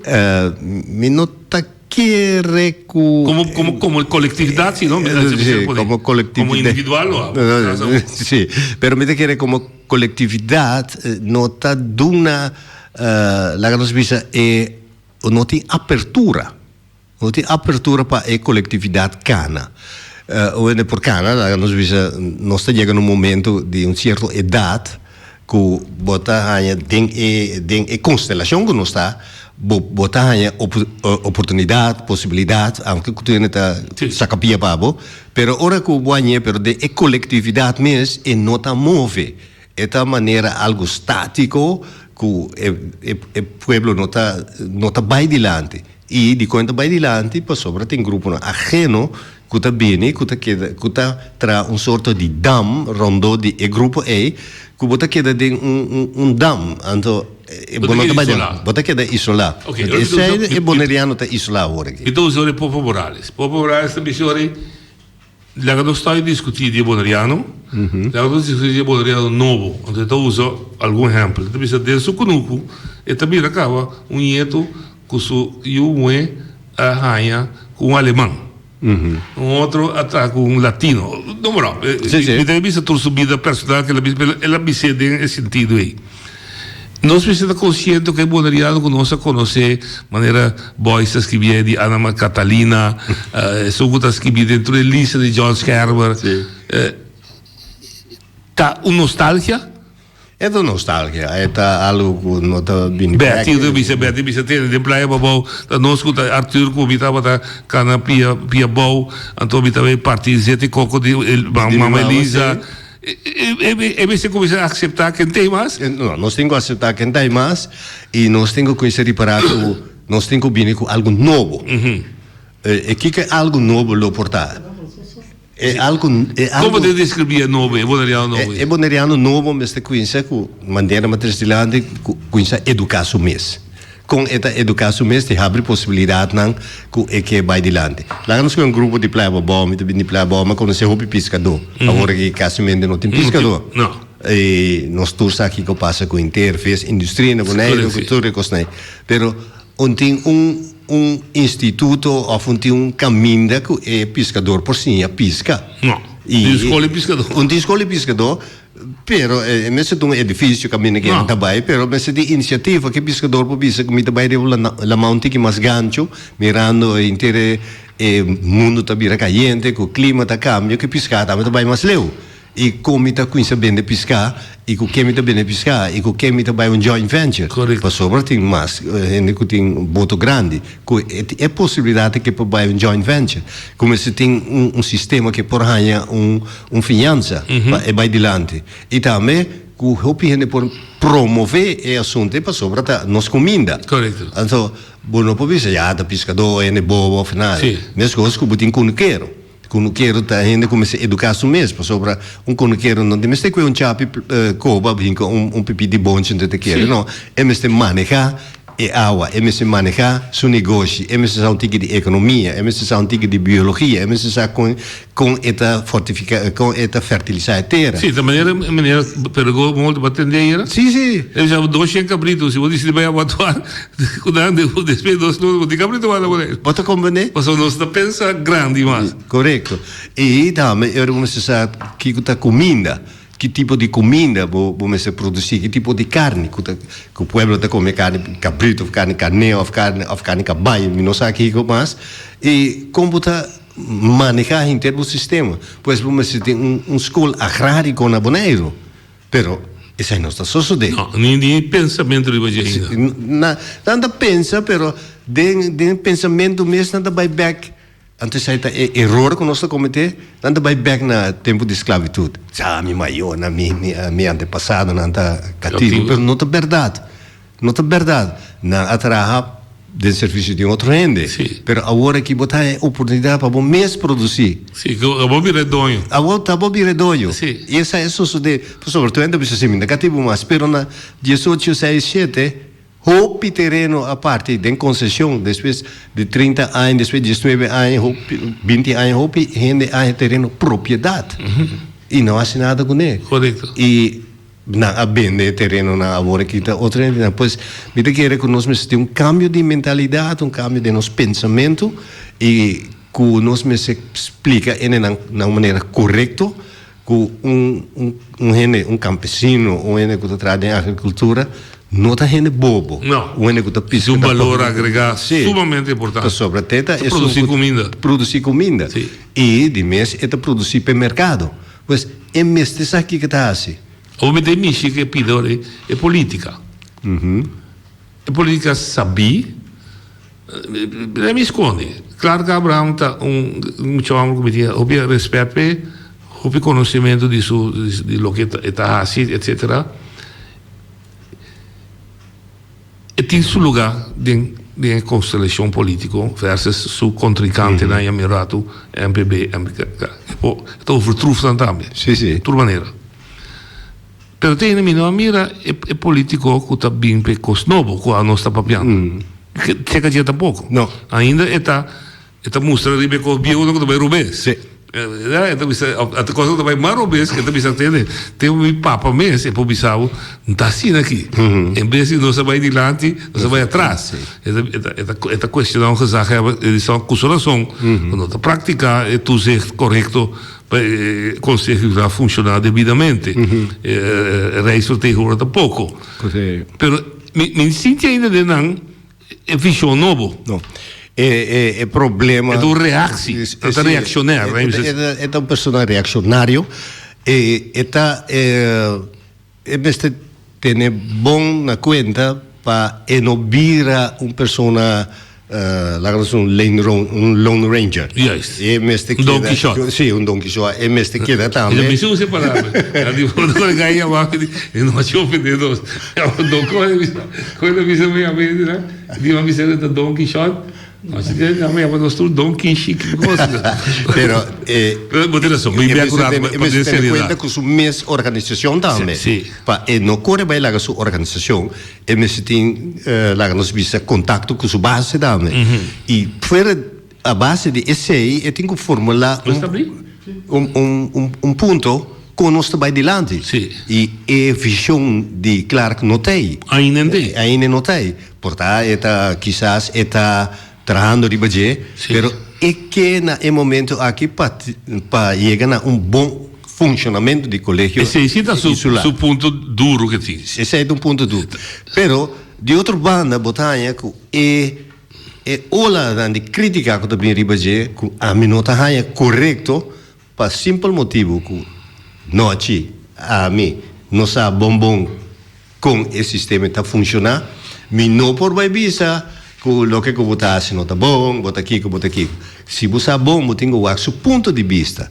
Mi no ta kere ku. Como como como colectividad si no? Si, como colectividad. Como individual no. Si, pero mi ta kere como colectividad no ta duna laga nos bisa e no tin apertura. No tin apertura pa e kolektividat kana. Ora e por kana, laga nos bisa, nos ta yega na un momento di un sierto edat ku bo ta haña den e den e konstelashon ku nos ta, bo bo ta haña oportunidat, posibilidat, aunke ku tur hende ta saka pia pa bo, pero ora ku bo hañ'é, pero den e kolektividat mes e no ta move. E ta manera algu statiko ku e e pueblo no ta no ta bai dilanti. I dikon e ta bai dilanti? Pasobra tin gruponan ageno ku ta bini ku ta keda ku ta traha un sorto di dam rondó di e grupo ei ku bo ta keda den un un un dam. Anto bo no ta bai dilanti. Bo ta keda isolá. Esei e boneriano ta isolá awor aki. Mi ta usa ora e Popo Morales. Popo Morales ta bisa ora Laga nos ta diskutí di e boneriano, laga nos diskutí di e boneriano nobo. Anto e ta usa algun ehèmpel. E ta bisa den su kunuku e ta mira kaba un ñetu ku su yu muhé a haña ku un aleman. Un otro a traha ku un latino. No bueno, mi ta bisa tur su bida personal ku el a bisa, pero el a bis'é den e sentido ei. Nos mester ta konsiente ku e boneriano ku nos a konosé, manera Boyce ta skibié di Anna Catalina, esun ku ta skibí dentro e lista di John Schermer, ta un nostalgia? E ta un nostalgia, e ta algu ku no ta bini bèk. Bertie ta bisa, Bertie bisa tene den Playa Babou, ta nos ku ta Arthur ku mi tabata kana pia pia bou, anto mi ta bai parti zete koko di mama Elisa. E mester kuminsá akseptá ken ta ei mas? No, nos tin ku akseptá ken ta ei mas i nos tin ku kuminsá ripará ku nos tin ku bini ku algu nobo. E kiko e algu nobo lo por ta? E algu, e algu. Kon bo ta deskribí e nobo, e boneriano nobo? E boneriano nobo mester kuminsá ku manera matres dilanti ku kuminsá eduká su mes. Kon e ta eduká su mes di habri posibilidatnan ku e ke bai dilanti. Laga nos ku un grupo di Playa Babou, mi ta bini di Playa Babou, mi a konosé hopi piskadó. Awor aki kasimente no tin piskadó. I nos tur sa kiko pasa ku henter vis industria na Boneiru, ku tur e kosnan ei. Pero un tin un un instituto òf un tin un kaminda ku e piskador por siña piska. Tin skol di piskadó. Un tin skol di piskadó. Pero e mester ta un edifisio kaminda ku hende ta bai, pero mester tin inisiativa ku e piskador por bisa ku mi ta bai riba laman un tiki mas ganchu, mirando henter e mundu ta bira kayente, ku klima ta kambia, ku e piská tambe ta bai mas leu. I kon mi ta kuminsá bende piská, i ku ken mi ta bende piská, i ku ken mi ta bai un joint venture. Pasobra tin mas hende ku tin boto grandi. Ku e posibilidat ke por bai un joint venture, ku mester tin un sistema ke por haña un un fiansa pa e bai dilanti. I tambe ku hopi hende por promove e asuntu pasobra ta nos kuminda. Anto bo no por bisa ya ta piskadó, hende bobo òf nada. Meskos ku bo tin kunukero. Kunukero ta hende ku mester eduká su mes, pasobra un kunukero no tin mester kue un chapi koba hinka un pipí di bonchi anto e ta kere, no. E mester manehá e awa, e mester manehá su negoshi, e mester sa un tiki di ekonomia, e mester sa un tiki di biologia, e mester sa kon kon e ta fortifiká, kon e ta fertilisá e tera. Sí, ta manera manera pero bo ta tende ayera? Sí, sí. E bisa 200 kabritu, si bo disidi bai abatuar, Ku nan despues nos no di kabrito wak na Boneiru. Bo ta komprendé? Pasobra nos ta pensa grandi mas. Korekto. I tambe e ora bo mester sa kiko ta kuminda, ki tipo di kuminda bo bo mester produsí, ki tipo di karni ku ta ku pueblo ta kome, karni kabrito òf karni karné òf karni òf karni kabayo, mi no sa kiko mas. I kon bo ta manehá henter bo sistema. Pues bo mester tin un un skol agráriko na Boneiru. Pero esei no ta sosodé. No, ni ni pensamentu riba dje ainda. Na, nan ta pensa, pero den den pensamentu mes nan ta bai bèk. Anto esei ta e eror ku nos ta kometé, nan ta bai bèk na tempu di sklabitut. Sa, mi mayornan, mi mi mi antepasadonan ta katibu, pero no ta bèrdat. No ta bèrdat. Nan a traha den servisio di otro hende. Sí. Pero awor aki bo ta haña e oportunidat pa bo mes produsí. Sí, ku abo bira e doño. Awor ta bo bira e doño. Sí. I esei a sosodé. Pasobra tur hende a bisa si, mi ta katibu mas. Pero na diesocho seis shete, hopi tereno a parti den konseshon. Despues di 30 aña, despues di diesnuebe aña, hopi, binti aña, hopi hende a haña tereno propiedat. I no hasi nada kuné. Korekto. I Nan a bende e terenonan awor aki ta otro hendenan. Pues mi ta kere ku nos mester tin un kambio di mentalidat, un kambio den nos pensamentu i ku nos mester splika hendenan na un manera korekto ku un un hende, un kampesino, un hende ku ta traha den agrikultura no ta hende bobo. No. Un hende ku ta piska. Es un balor agregá sumamente importante. Pasobra te ta esun ku. Produsí kuminda. Produsí kuminda. I di mes e ta produsí p'e merkado. Pues e mester sa kiko ta hasi. Awor mi ta e mishi ku e pidi ora e politica. E politica sabí, mi mi skonde. Clark Abraham ta un mucha homber ku mi tin hopi respet p'e, hopi konosementu di su di loke e ta hasi etcetera. E tin su lugá den den e konstelashon polítiko versus su kontrinkantenan ya mi ratu MPB, MPK. E por e ta overtroef nan tambe. Sí, sí. Tur manera. Pero te ainda mi no a mira e e polítiko ku ta bin pa e kos nobo ku anos ta papiando. Cheka dje tampoko. No. Ainda e ta. E ta mustra riba e kos bieunan ku ta bai robes. Sí. E ta bisa, ata kosnan ku ta bai mas robes, e ta bisa, tende, te mi papa mes e por bisa bo, N ta asina aki. En bes di nos a bai dilanti, nos a bai atras. E ta, e ta, e ta, e ta kuestioná un gezaghebber, e di ku su rason, ku no ta praktiká e toezicht korekto pa e konseho insular funshoná debidamente. E rijksvertegenwoordiger tampoko. Pero mi, mi sinti ainda den nan. E vision nobo. No. E, e, e problema. E ta un reactie. E ta reaccionair. E, e ta un persona reaccionario. E, e ta, e, e mester tene bon na cuenta pa e no bira un persona. Laga nos un lane un lone ranger. Juist. E mester Un Don keda Quixote. Sí, un Don Quixote. E mester keda tambe. E mester usa e palabra. Na di foto con e gaya abajo di e no haci ofende nos. Don con e bisa con e bisa mi ami di na di mi bisa ta Don Quixote. No si te na mi ama nos tur Don Quixi ki cosa. Pero e Pero bo tin razon. Mi e bia mester curado tene pa e mester den tene seriedad. cuenta cu su mes organisacion tambe. Sí. Pa e no core bay laga su organisacion. E mester tin, laga nos bisa, kontakto ku su base tambe. I fuera a base di esei e tin ku formulá un, un, un, un punto kon nos ta bai dilanti. I e vishon di Clark no ta ei. Ainda no ta ei. Ainda no ta ei. Por ta e ta kisas e ta trahando riba dje, pero e ke na e momento aki pa pa yega na un bon funshonamentu di kolegio Esei si ta su insular. su punto duru ke tin. Esei ta un punto duru. Pero di otro banda bo ta haña ku e e olanan di kritika ku ta bini riba dje ku ami no ta haña korekto pa simpel motibu ku nochi ami no sa bon bon Kon e sistema ta funshoná? Mi no por bai bisa ku loke ku bo ta hasi no ta bon, bo ta kiko, bo ta kiko. Si bo sa bon, bo tin ku wak su punto di bista.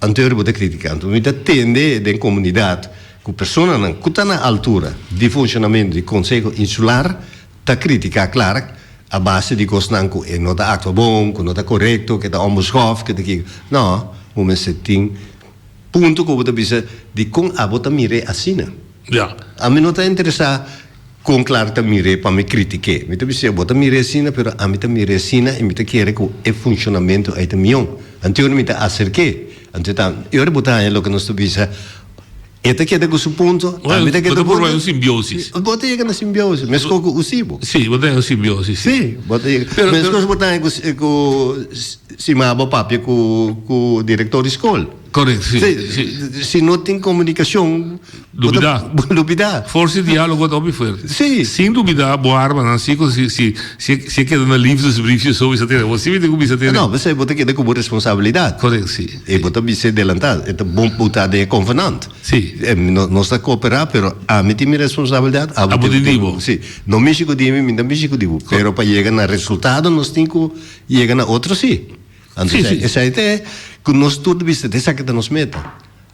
Anto bo ta kritiká. Anto mi ta tende den komunidat ku personanan ku ta na altura di funshonamentu di Konseho Insular ta kritiká Clark a base di kosnan ku e no ta aktua bon, ku no ta korekto, ku e ta onbeschoft, ku e ta kiko. No, bo mester tin Punto ku bo ta bisa dikon abo ta mir'é asina. Ja. Ami no ta interesá kon Clark ta mir'é pa mi kritik'é. Mi ta bis'é bo ta mir'é asina pero ami ta mir'é asina i mi ta kere ku e funshonamentu ei ta mion. Anto ora mi ta aserk'é. Anto ta e ora bo ta haña loke nos ta bisa e ta keda ku su punto, ami ta keda Bo ta por punto. haña un simbiosis. Bo ta yega na simbiosis meskos ku Usibo. Sí, bo ta haña un simbiosis, sí. Sí, bo ta yega. Pero, pero. Meskos bo ta haña ku ku. Si mi abo papia ku ku direktor di skol. Correct, si, Si, si. si no tin komunikashon, bo ta Dubidá. bo lubidá. Forsa di diálogo ta hopi fuerte. Si. Sin dubidá bo armanan si ku si si si si e keda na liefdesbriefje so bisa tene. Bo si mi tin ku bisa tene. No, p'esei bo ta keda ku bo responsabilidat. Correct, si. E bo ta bisa delantá. E ta bon bo ta den e konvenant. Si. No nos ta kooperá, pero ami tin mi responsabilidat, abo Abo tin tin di bo. Si. No mishi ku di mi, mi ta mishi ku di bo. Pero pa yega na resultado nos tin ku Yega na otro sí. Anto Sí, sí. esei ta e ku nos tur ta bisa, esaki ta nos meta.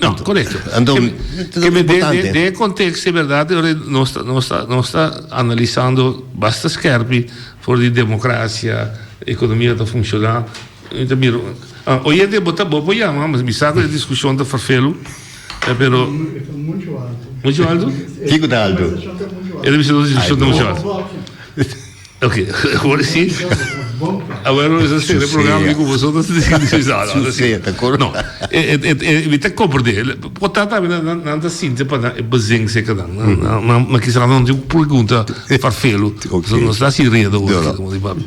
No, korekto. Anto, Ke ta ke me den importante. den den e konteksto e bèrdat ora nos ta nos ta nos ta analisando basta skèrpi for di demokrasia, ekonomia ta funshoná. Mi ta mira ah oyente bo ta bo por yama mi sa ku e diskushon ta ferfelu pero E ta mucho alto. Mucho alto? Kiko ta alto? E ta bisa nos diskushon ta mucho alto. Ok, awor sí. Awor nos a cierra el programa cu vosotros. No, mi ta comprende. Por tanto, nan nan ta sinti pa nan e bezing zeker dan. Nan nan kisas nan tin un pregunta farfelu. So nos ta haci redo hoor, como di papi.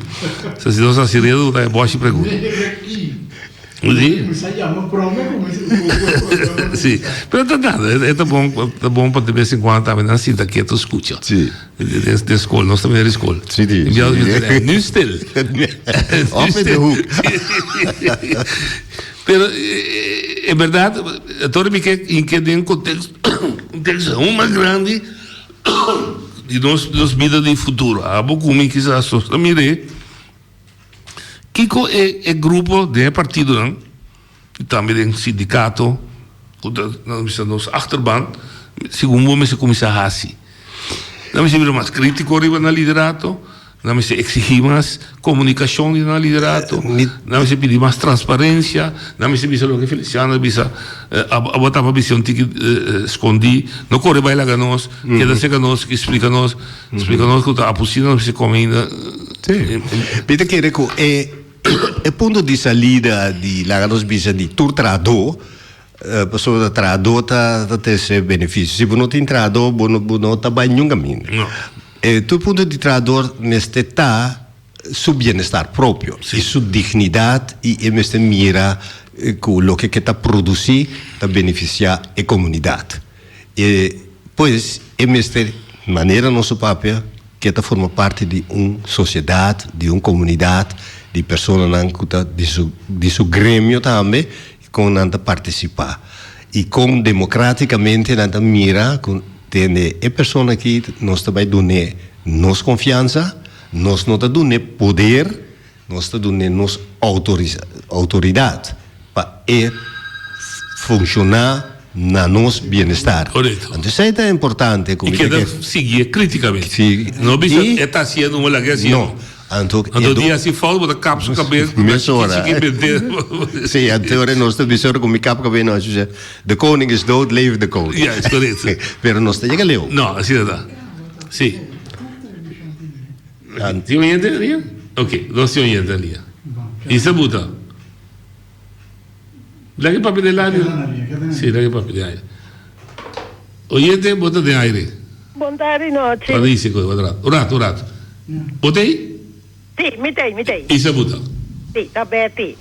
So si nos haci redo, ta e boshi pregunta. Sí. Pero ta nada, e ta bon, ta bon pa de vez en cuando tambe nan sinta keto scucha. Sí. Den school, nos tambe den school. Sí, sí. Nu stil. Of in de hoek. Pero en berdad, todo mi ke in den contexto, contexto aún mas grandi di nos nos bida di futuro. Abo cu mi kisas nos ta mire. Kiko e e grupo den e partidonan i tambe den sindikato ku ta nan bisa nos achterban segun bo mester kuminsá hasi? Nan mester bira mas kritiko riba nan liderato, nan mester eksigí mas komunikashon di nan liderato, nan mester pidi mas transparensia, nan mester bisa loke Feliciano a bisa, abo tabata bisa un tiki skondí, no kore bai laga nos, keda serka nos i splika nos. Splika nos ku ta apusina nos mester kome ainda. Sí. Mi ta kere ku e e punto di salida di laga nos bisa di tur trahadó, pasobra trahadó ta ta trese benefisio. Si bo no tin trahadó bo no bo no ta bai niun kaminda. No. E tur punto di trahador mester ta su bienestar propio i su dignidat i e mester mira ku loke ke ta produsí ta benefisiá e komunidat. E pues e mester, manera nos a papia, ke ta forma parti di un sosiedat, di un komunidat, di personanan ku ta di su di su gremio tambe, kon nan ta partisipá i kon demokratikamente nan ta mira ku tende e persona aki nos ta bai dun'é nos konfiansa. Nos no ta dun'é poder, nos ta dun'é nos outoridat pa e funshoná na nos bienestar. Korekto. Anto esei ta importante ku I mi ta keda ke. siguié kritikamente. Si. No bisa I e ta hasiendo un lag'é hasiendo. No. Anto e Anto do. dia hasi fout bo ta kap su kabes ku ta chiki Mesora. chiki bent'é. Si, anto ora nos ta bisa ora ku mi kap kabes nos bisa, De koning is dood, leve de koning. Ja, is korekto. Pero nos ta yega leu. No, asina ta. Si. Tin oyente en línea? Ok, nos tin oyente en línea. Isa buta. Laga e papia den aire. Si, laga e papia den aire. Oyente, bo ta den aire. Bon tardi nochi. Parisi ku un rato, un rato, un rato. Bo ta ei? Si, mi ta ei, mi ta ei. Isa buta. Si, ta Betty.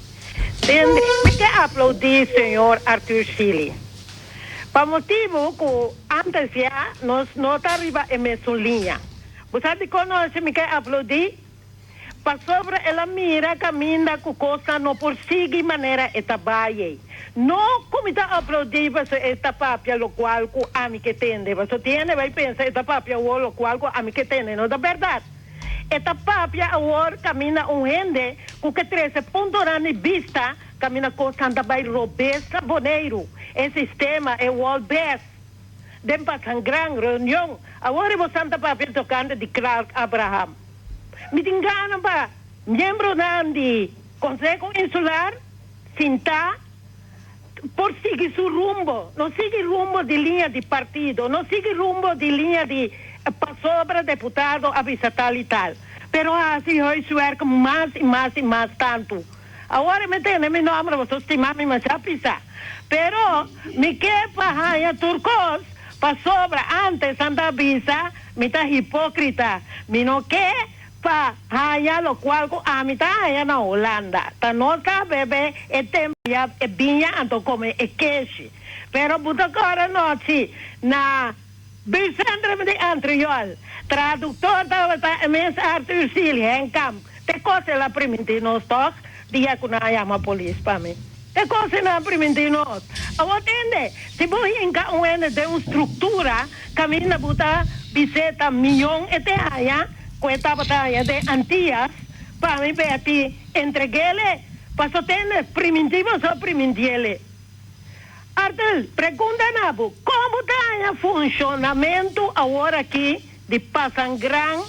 Tende, mi ke aplaudí señor Arthur Sealy. Pa motibu ku antes ya nos no ta riba e mesun liña. Bo sa dikon nochi mi ke aplaudí? Pasobra el a mira kaminda ku kosnan no por sigui manera e ta bai ei. No ku mi ta aplaudí pasobra e ta papia lokual ku ami ke tende, pasobra tin hende bai pensa e ta papia awor lokual ku ami ke tende. No ta bèrdat. E ta papia awor kaminda un hende ku ke trese puntonan di bista kaminda kosnan ta bai robes na Boneiru, e sistema, e wòl bes. Den pasan gran reunion awor e bosan ta papia tokante di Clark Abraham. Mi tin gana pa miembronan di Konseho Insular sintá por sigui su rumbo, no sigui rumbo di liña di partido, no sigui rumbo di liña di pasobra deputado a bisa tal i tal, pero hasi huiswerk mas i mas i mas tantu. Awor mi tende mi nomber, boso stima mi masha pisá. Pero mi ke pa haña tur kos, pasobra antes nan ta bisa mi ta hipókrita. Mi no ke pa haña lokual ku ami ta haña na Hulanda. Ta nos ta bebe e tempu ya e biña anto kome e keshi. Pero bo ta kòrda nochi na Buurtcentrum di Antriol. Traduktor tabata e mes Arthur Sealy Henkamp. Te kos el a primintí nos tòg dia ku nan a yama polis pa mi. Te kos nan a primintí nos. Awor tende, si bo hinka un hende den un struktura kaminda bo ta bis'é ta mion e te haña ku e tabata haña den Antias, pa mi Betty entregu'ele. Paso tende, primintí boso a primintiele. Arthur, pregunta na bo, kon bo ta haña funshonamentu awor aki di pasangran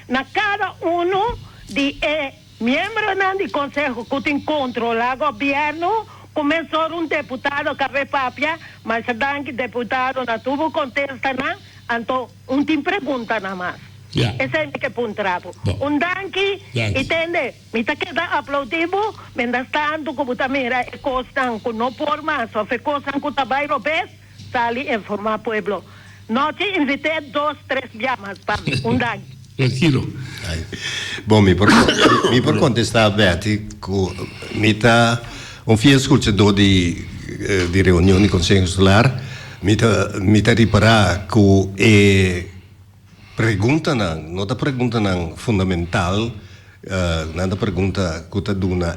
na kada unu di e miembronan di konseho ku tin kontrolá gobièrnu? Kumensor un deputado kabe papia, masha danki deputado na tur bo kontestanan, anto un tin preguntanan mas. Esei mi ke puntra bo. Un danki i tende. Mi ta keda aplaudí bo mientras tantu ku bo ta mira e kosnan ku no por mas òf e kosnan ku ta bai robes, sali informá pueblo. Nochi invit'é dos tres bia mas pa mi. Un danki. Trankilo. Bon, mi por mi por kontestá Betty ku mi ta un fiel skuchadó di di reunion di Konseho Insular. Mi ta mi ta ripará ku e Preguntanan no ta preguntanan fundamental, nan ta pregunta ku ta duna,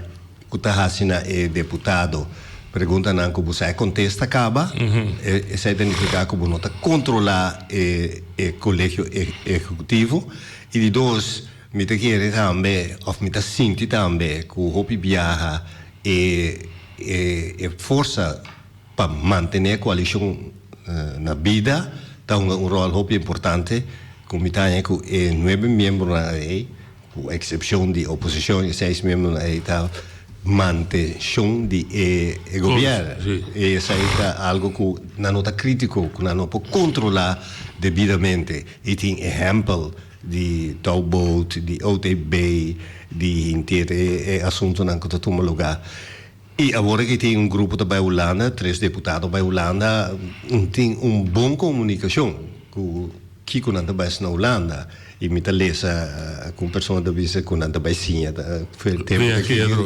ku ta hasi na e deputado. Preguntanan ku bo sa e kontesta kaba, esei ta nifiká ku bo no ta kontrolá e e kolegio ehekutivo. I di dos, mi ta kere tambe òf mi ta sinti tambe ku hopi biaha e e e forsa, Pa mantené e koalishon na bida ta hunga un ròl hopi importante ku mi ta haña ku e nuebe miembronan ei, ku eksepshon di oposishon, e seis miembronan ei ta mantenshon di e gobièrnu. I esei ta algu ku nan no ta krítiko, ku nan no por kontrolá debidamente. I tin ehèmpel di touwboot, di OTB, di henter e asuntunan ku ta tuma lugá. I awor aki tin un grupo ta bai Hulanda, tres deputado bai Hulanda, tin un bon komunikashon ku kiko nan ta bai hasi na Hulanda. I mi ta lesa ku un persona ta bisa ku nan ta bai siña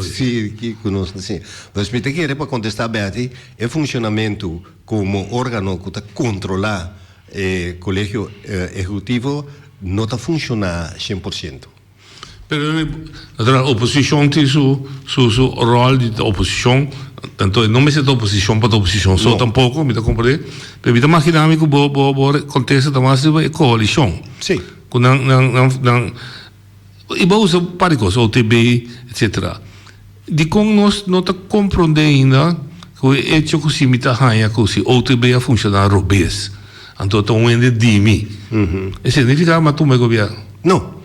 si kiko nos ta siña. Pues mi ta kere pa kontestá Betty, e funshonamentu komo organo ku ta kontrolá e kolegio ehekutivo no ta funshoná 100%. Pero natural oposicion tin su su su rol di oposicion, anto no mester ta oposicion pa ta oposicion so tampoco, mi ta comprende, pero mi ta magina mi cu bo bo bo contesta ta mas riba e coalicion. Si. Cu nan nan nan nan. I bo usa un par di kos, OTB, etcetera. Dikon nos no ta komprondé ainda ku e echo ku si mi ta haña ku si OTB a funshoná robes, anto ta un hende di mi. Esei signifiká mi a tuma e gobièrnu? No.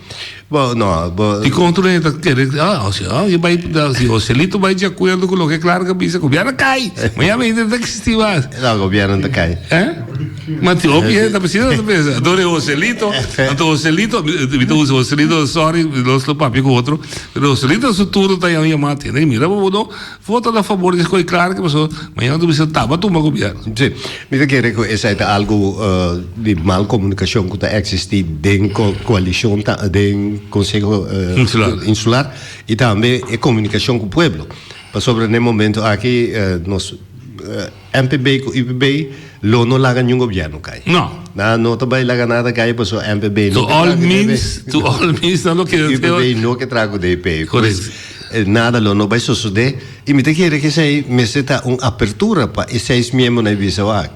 Bo, no, bo. Dikon tur hende ta kere, ah, si, ah, e bai, si Joselito bai di akuerdo ku loke Clark a bisa, gobièrnu a kai! Mañana ainda no ta eksistí mas. No, gobièrnu no ta kai. Eh? Ma tin hopi hende ta asina ta pensa. Anto e Joselito, anto Joselito, mi ta usa Joselito, sorry, nos lo papia ku otro. Pero Joselito su turno ta yama yama tene mira bo no vota na fabor di escoge Clark paso mañana ta bisa taba tumba gobierno. Si, mi ta kere ku esei ta algu di mal komunikashon ku ta eksistí den koalishon ta den konseho insular i tambe e komunikashon ku pueblo. Pasobra na e momento aki nos MPB ku UPB lo no laga niun gobièrnu kai. No. Nan no ta bai laga nada kai pasobra MPB no ke traha ku DP. To all means nan lo keda te. UPB no ke traha ku DP. Pues nada lo no bai sosodé. I mi ta kere ku esei mester ta un apertura pa e seis miembronan bisa wak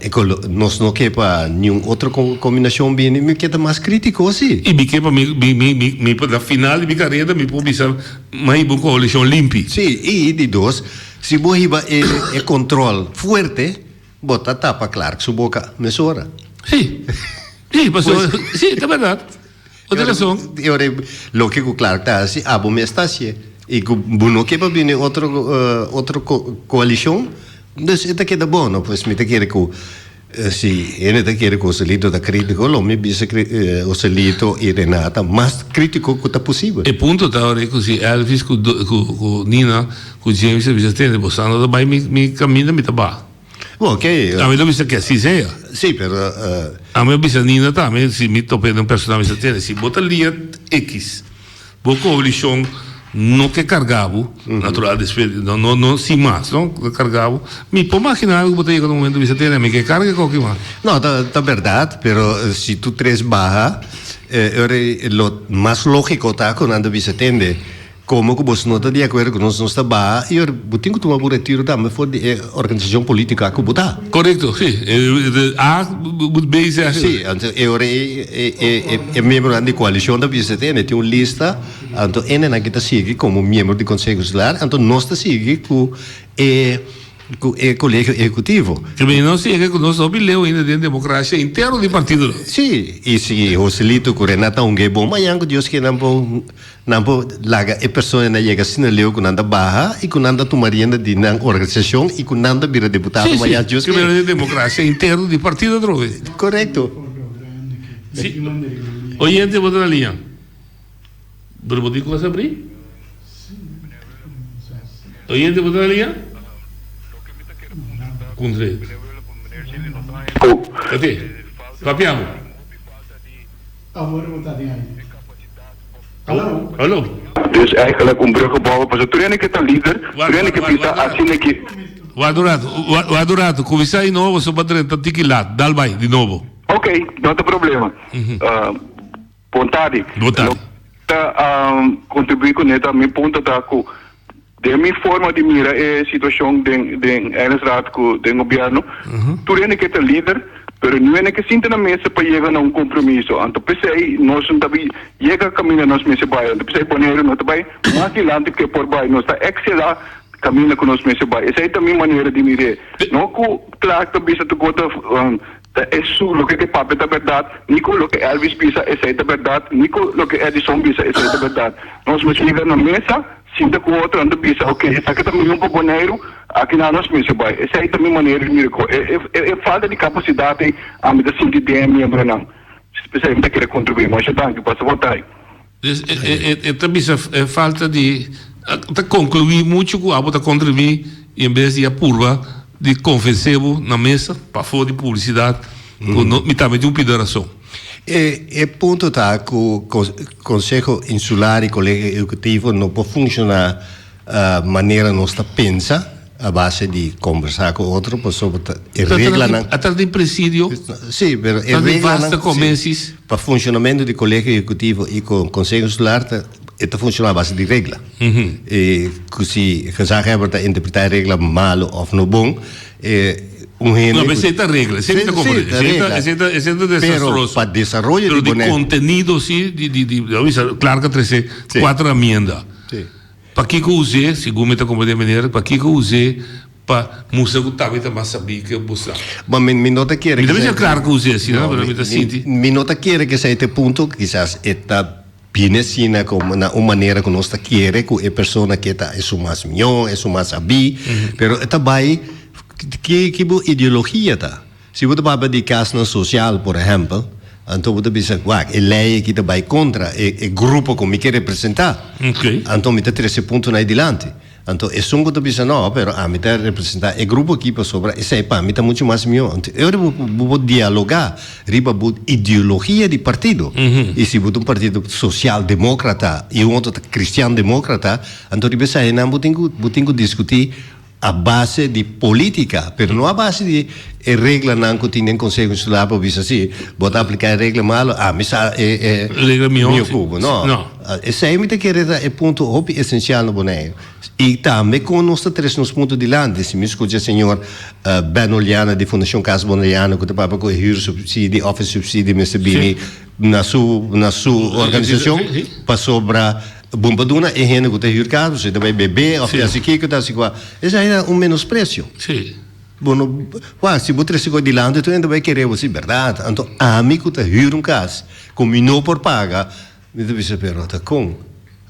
e kolo nos no ke pa niun otro kombinashon bini. Mi ke ta mas kritiko si. I mi ke pa mi mi mi mi na final di mi kareda mi por bisa mi a hiba un koalishon limpi. Si i di dos. Si bo hiba e e control fuerte, bo ta tapa Clark su boca mesora. Sí, sí, pasobra, sí, ta berdad. Bo tin razon. E ora loke cu Clark ta haci, abo mes ta hacié. Y cu bo no ke pa bini otro otro coalicion, dus e ta keda bo, no? Pues mi ta kere cu Si hende ta kere ku Joselito ta kritiko, lo mi bisa Joselito i Renata mas kritiko ku ta posibel. E punto ta ora ku si Elvis ku ku Nina ku James a bisa tende bo sa no ta bai mi kaminda mi ta ba. Bo oke. Ami ta bisa ke asi sea. Si pero. Ami a bisa Nina tambe si mi topa den persona mi bisa tende si bo ta lia ekis. Bo koalishon no ke karga bo, natural despues no no no sin mas no ke karga bo. Mi por magina ku bo ta yega na un momento bisa tene mi ke karga e koki mas. No ta ta bèrdat pero si tur tres baha e ora ei lo mas lógiko ta ku nan ta bisa tende komo ku boso no ta di akuerdo ku nos nos ta baha i ora bo tin ku tuma bo retiro tambe for di e organisashon polítiko ku bo ta. Korekto si A moet B zeggen. Si anto e ora ei E miembronan di koalishon ta bisa tene tin un lista, anto enenan ki ta sigui komo miembro di Konseho Insular, anto nos ta sigui ku e ku e Kolegio Ehekutivo. Ke bini nos yega ku nos hopi leu ainda den demokrasia interno di partidonan. Si, i si Joselito ku Renata hunga e bon mañan ku Dios ke nan por nan por laga e personanan yega asina leu ku nan ta baha i ku nan ta tuma rienda di nan organisashon i ku nan ta bira diputado mañan Dios ke. Si, si, ke bini demokrasia interno di partido atrobe. Korekto. Si, oyente bo ta na liña. Pero bo tin kos abrí? Oyente bo ta na liña? Puntra. Oké, papia bo. Hallo. Dus eigenlijk un brug bouwen pasobra tur hende ke ta lider, tur hende ke bisa asina ke. Wak un rato, wak un rato, kuminsá di nobo pasobra bo a drenta tiki lat, dal bai di nobo. Ok, no ta problema. Bon tardi. Bon tardi. Loke ta contribui cu ne ta mi punto ta cu den mi forma di mira e situacion den den Eilandsraad cu den gobierno, tur hende ke ta lider, pero niun hende ke sinta na mesa pa yega na un compromiso. Anto p'esey nos no ta bay yega caminda nos mester bay. Anto p'esey Boneiru no ta bay mas dilanti ke por bay. Nos ta excela caminda cu nos mester bay. Esey ta mi manera di mir'é. No cu Clark ta bisa tur cos ta Ta esu loke ke papia ta bèrdat, ni ku loke Elvis bisa esei ta bèrdat, ni ku loke Edison bisa esei ta bèrdat. Nos mester yega na mesa, sinta ku otro, nan ta bisa, oke, esaki ta mihó pa Boneiru, aki nan nos mester bai. Esei ta mi manera di mira ku e e falta di kapasidat ei ami ta sinti den e miembronan. P'esei mi ta kere kontribuí. Masha danki. Pasa bo tai. Dus e ta bisa e falta di ta conclui mucho cu abo ta contra mi y en bes di a purba di convence bo na mesa pafo di publicidad cu no mi tambe tin un pida razon. E e punto ta cu Conseho Insular y Colegio Ejecutivo no por funciona Manera nos ta pensa a base di kombersá ku otro pasobra ta e reglanan. A trata di presidio. Sí, pero e reglanan pa funshonamentu di Kolegio Ehekutivo i Konseho Insular ta e ta funshoná a base di regla. I ku si gezaghebber ta interpretá e regla malu òf no bon e. un hende No, esei ta regla, esei mi ta comprende. Sí, ta regla. Esei ta, esei ta desastroso. Pero pa desaroyo Pero di di Bonaire. contenido sí, di, di, di, a bisa, Clark a trece Sí. cuatro amienda. Sí. Pakiko us'é, segun mi ta comprende meneer, pakiko us'é pa mustra ku tambe ta mas sabí ke bosa? Ma mi, mi no ta kere Mi ta ke bisa esei. Clark us'é asina, No, pero mi, mi ta mi, sinti. mi no ta kere ke esei ta e punto, kisas e ta bini asina komo na un manera ku nos ta kere ku e persona ke ta esun mas mihó, esun mas sabí, pero e ta bai ki, ki bo ideologia ta. Si bo ta papia di kasnan sosial, por ehèmpel, anto bo ta bisa, wak, e lei aki ta bai kontra e e grupo ku mi ke representá. Anto mi ta trese puntonan ei dilanti. Anto esun ku ta bisa, no, pero ami ta representá e grupo aki pasobra esei pa mi ta muchu mas mihó. Anto e ora bo bo por dialogá riba bo ideologia di partido. I si bo ta un partido sosial-demókrata i un otro ta kristian-demókrata, anto riba eseinan bo tin ku bo tin ku diskutí A base di politica, pero no a base di e reglanan cu tin den Conseho Insular pa bisa si bo ta aplica e regla malo, ami sa e e Regla miho miho cu bo. No. No. Esey mi ta kere ta e punto hopi esencial na Boneiru. Y tambe con nos ta trece nos punto dilanti. Si mi scucha señor Ben Oleana di Fundacion Cas Boneriano cu ta papia cu e huursubsidie of e subsidie mester bini na su na su organisacion pasobra Bon pa duna e hende ku ta hür kas, pasobra e ta bai bebe òf ta hasi kiko, ta hasi kua. Esei ta un menospresio. Bo no, wak, si bo trese kos dilanti tur hende ta bai kere bo, si, bèrdat. Anto ami ku ta hür un kas ku mi no por paga, mi ta bisa, pero ta kon?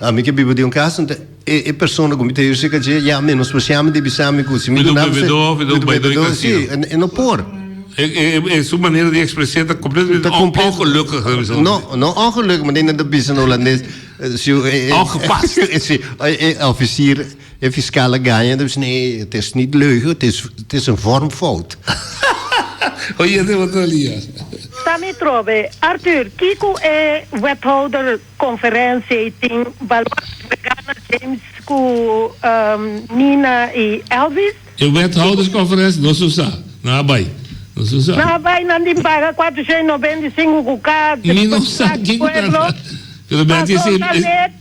Ami ke biba den un kas, anto e e persona ku mi ta hür serka dje ya menospresiá mi di bisa mi ku si mi Mi ta un duna bebedó, mi ta un baidó di Si, kasino. e no por. E e e su manera di ekspres'é ta kompletamente Ta komplet- ongelukkig, ta bisa. No, no ongelukkig, maar nan ta bisa na holandes. Si Ongepast. Si e officier, e fiscal a gaña, dan bisa nee, het is niet leugen, het is, het is een vormfout. Oyente bo ta lia. Ta mi trobe. Arthur, kiko e wethouder conferencia y tin balor agregá na James cu Nina y Elvis? E wethoudersconferencia nos a usa. Nan a bai. Nos a usa. Nan a bai, nan tin paga 495 cu cada Mi no sa kiko ta. Pero Betty Paso ese. tal vez,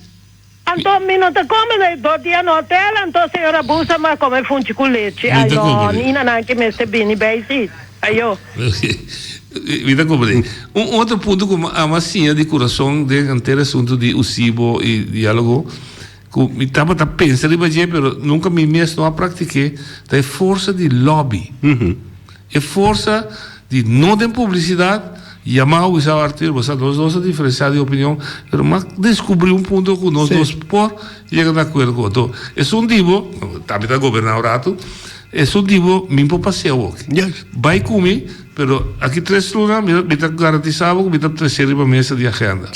anto mi no ta come na e dos dia na hotel, anto señora Busa a come funchi cu lechi. Mi ta Ayo, comprende. Nina nan ki mester bini bay si. Ayo. Mi ta comprende. Un otro punto cu mi a siña di curason den henter asunto di Usibo y dialogo, cu mi tabata pensa riba dje pero nunca mi mes no a practiqué, ta e forsa di lobby. E forsa di no den publicidad, yama bo bisa Arthur, bo sa nos dos a diferencia di opinion, pero m'a descubri un punto cu nos dos por yega na acuerdo cu otro. Esun di bo, tambe ta goberna un rato, esun di bo mi por pasea awoki. Bay cu mi, pero aki tres luna mi ta garantisa bo cu mi ta trece riba mesa di agenda.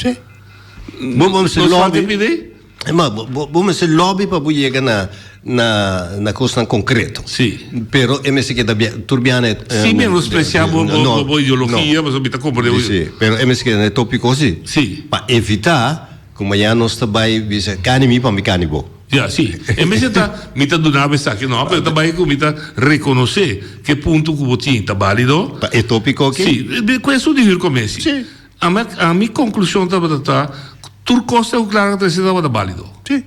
Nos falta pidi? Ma bo bo mester lobby pa bo yega na na na kosnan konkreto. Sí. Pero e mester keda bia tur biaha na e Sin menospresiá bo bo no, bo ideologia, no. pasobra mi ta komprendé bo. Sí, pero e mester keda na e topiko sí. Sí. Pa evitá ku mañana nos ta bai bisa kani mi pa mi kani bo. Ya, sí. E mester ta mi ta duna bo esaki no, pero ta bai ku mi ta rekonosé ku e punto ku bo tin ta bálido. Pa e topiko aki? Sí, ku esun di huurcommissie. Sí. Ami a mi konklushon tabata ta ku tur kos ta ku Clara Trece tabata bálido. Sí.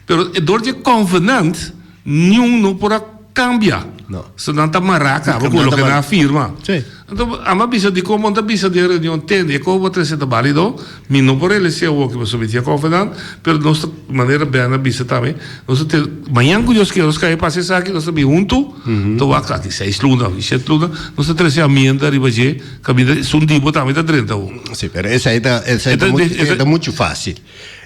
Pero e dor di e konvenant niun no por a kambia. No. So nan ta mará kaba ku loke nan a firma. Sí. Anto ami a bisa dikon bo no ta bisa den reunion tende e kos bo trese ta bálido, mi no por realis'é awoki pasobra mi tin e konvenant, pero nos ta manera Ben a bisa tambe, nos ta te mañan ku Dios kier nos kai pasa esaki nos ta bin huntu, ta wak aki seis luna of shete luna, nos ta trese amienda riba dje. Caminda esun di bo tambe ta drenta bo. Sí, pero esei ta, esei ta, e ta mucho fácil.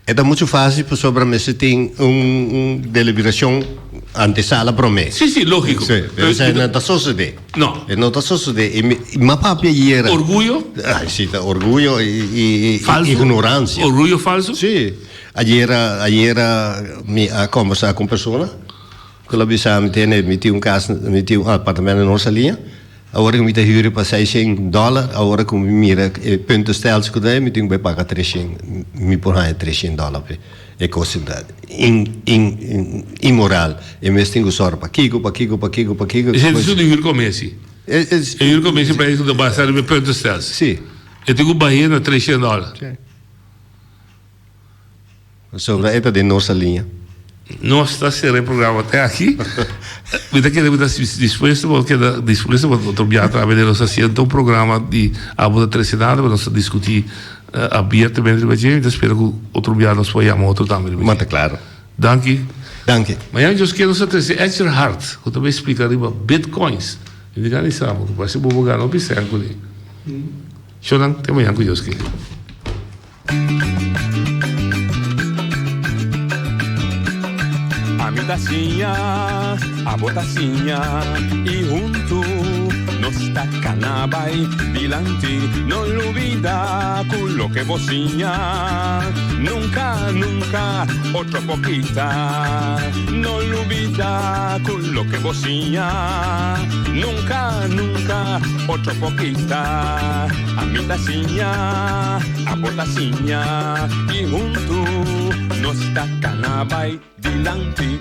E ta mucho fácil pasobra mester tin un, un deliberacion antesala promé. Sí, sí, lógico. Sí, pero esei no ta sosodé. No. E no ta sosodé. I mi, i m'a papia ayera. Orguyo? Ay, sí, ta orguyo i, i, i Falso? ignorancia. Orguyo falso? Sí. Ayera, ayera mi a combersa cu un persona cu lo bisa mi tene, mi tin un cas, mi tin un apartamento na Noord-Saliña. Awor ku mi ta hür pa seishen dòler, awor ku mi mira e puntenstelsel ku ta ei, mi tin ku bai paga treshen, mi por haña treshen dòler p'e. E kos ta inmoral. E mes tin ku sòru pakiko, pakiko, pakiko, pakiko. Esei ta su di hürkomessie. E hürkomessie pa esei ta basa riba e puntenstelsel. Si. E tin ku bah'é na treshen dòler. Si. Pasobra e ta den nos liña. Nos ta sera e programa te aki. Mi ta kere mi ta dispuesto pa keda dispuesto pa otro biaha trabe den nos asiento un programa di abo ta trece nada pa nos ta discuti abiertamente riba dje. Mi ta spera cu otro biaha nos por yama otro tambe riba dje. Manta claro. Danki. Danki. Mañana Dios kier nos ta trece Edger Hart cu ta bay splica riba bitcoins. Mi ta gana di sa bo cu parece bo bo gana hopi cen cu ne. Shownan te mañana cu Dios kier. Ami ta siña, abo ta siña y huntu nos ta cana bay dilanti. No lubida cu loke bo siña nunca, nunca otro por kita. No lubida cu loke bo siña nunca, nunca otro por kita. Ami ta siña. Abo ta siña y huntu nos ta cana bay dilanti.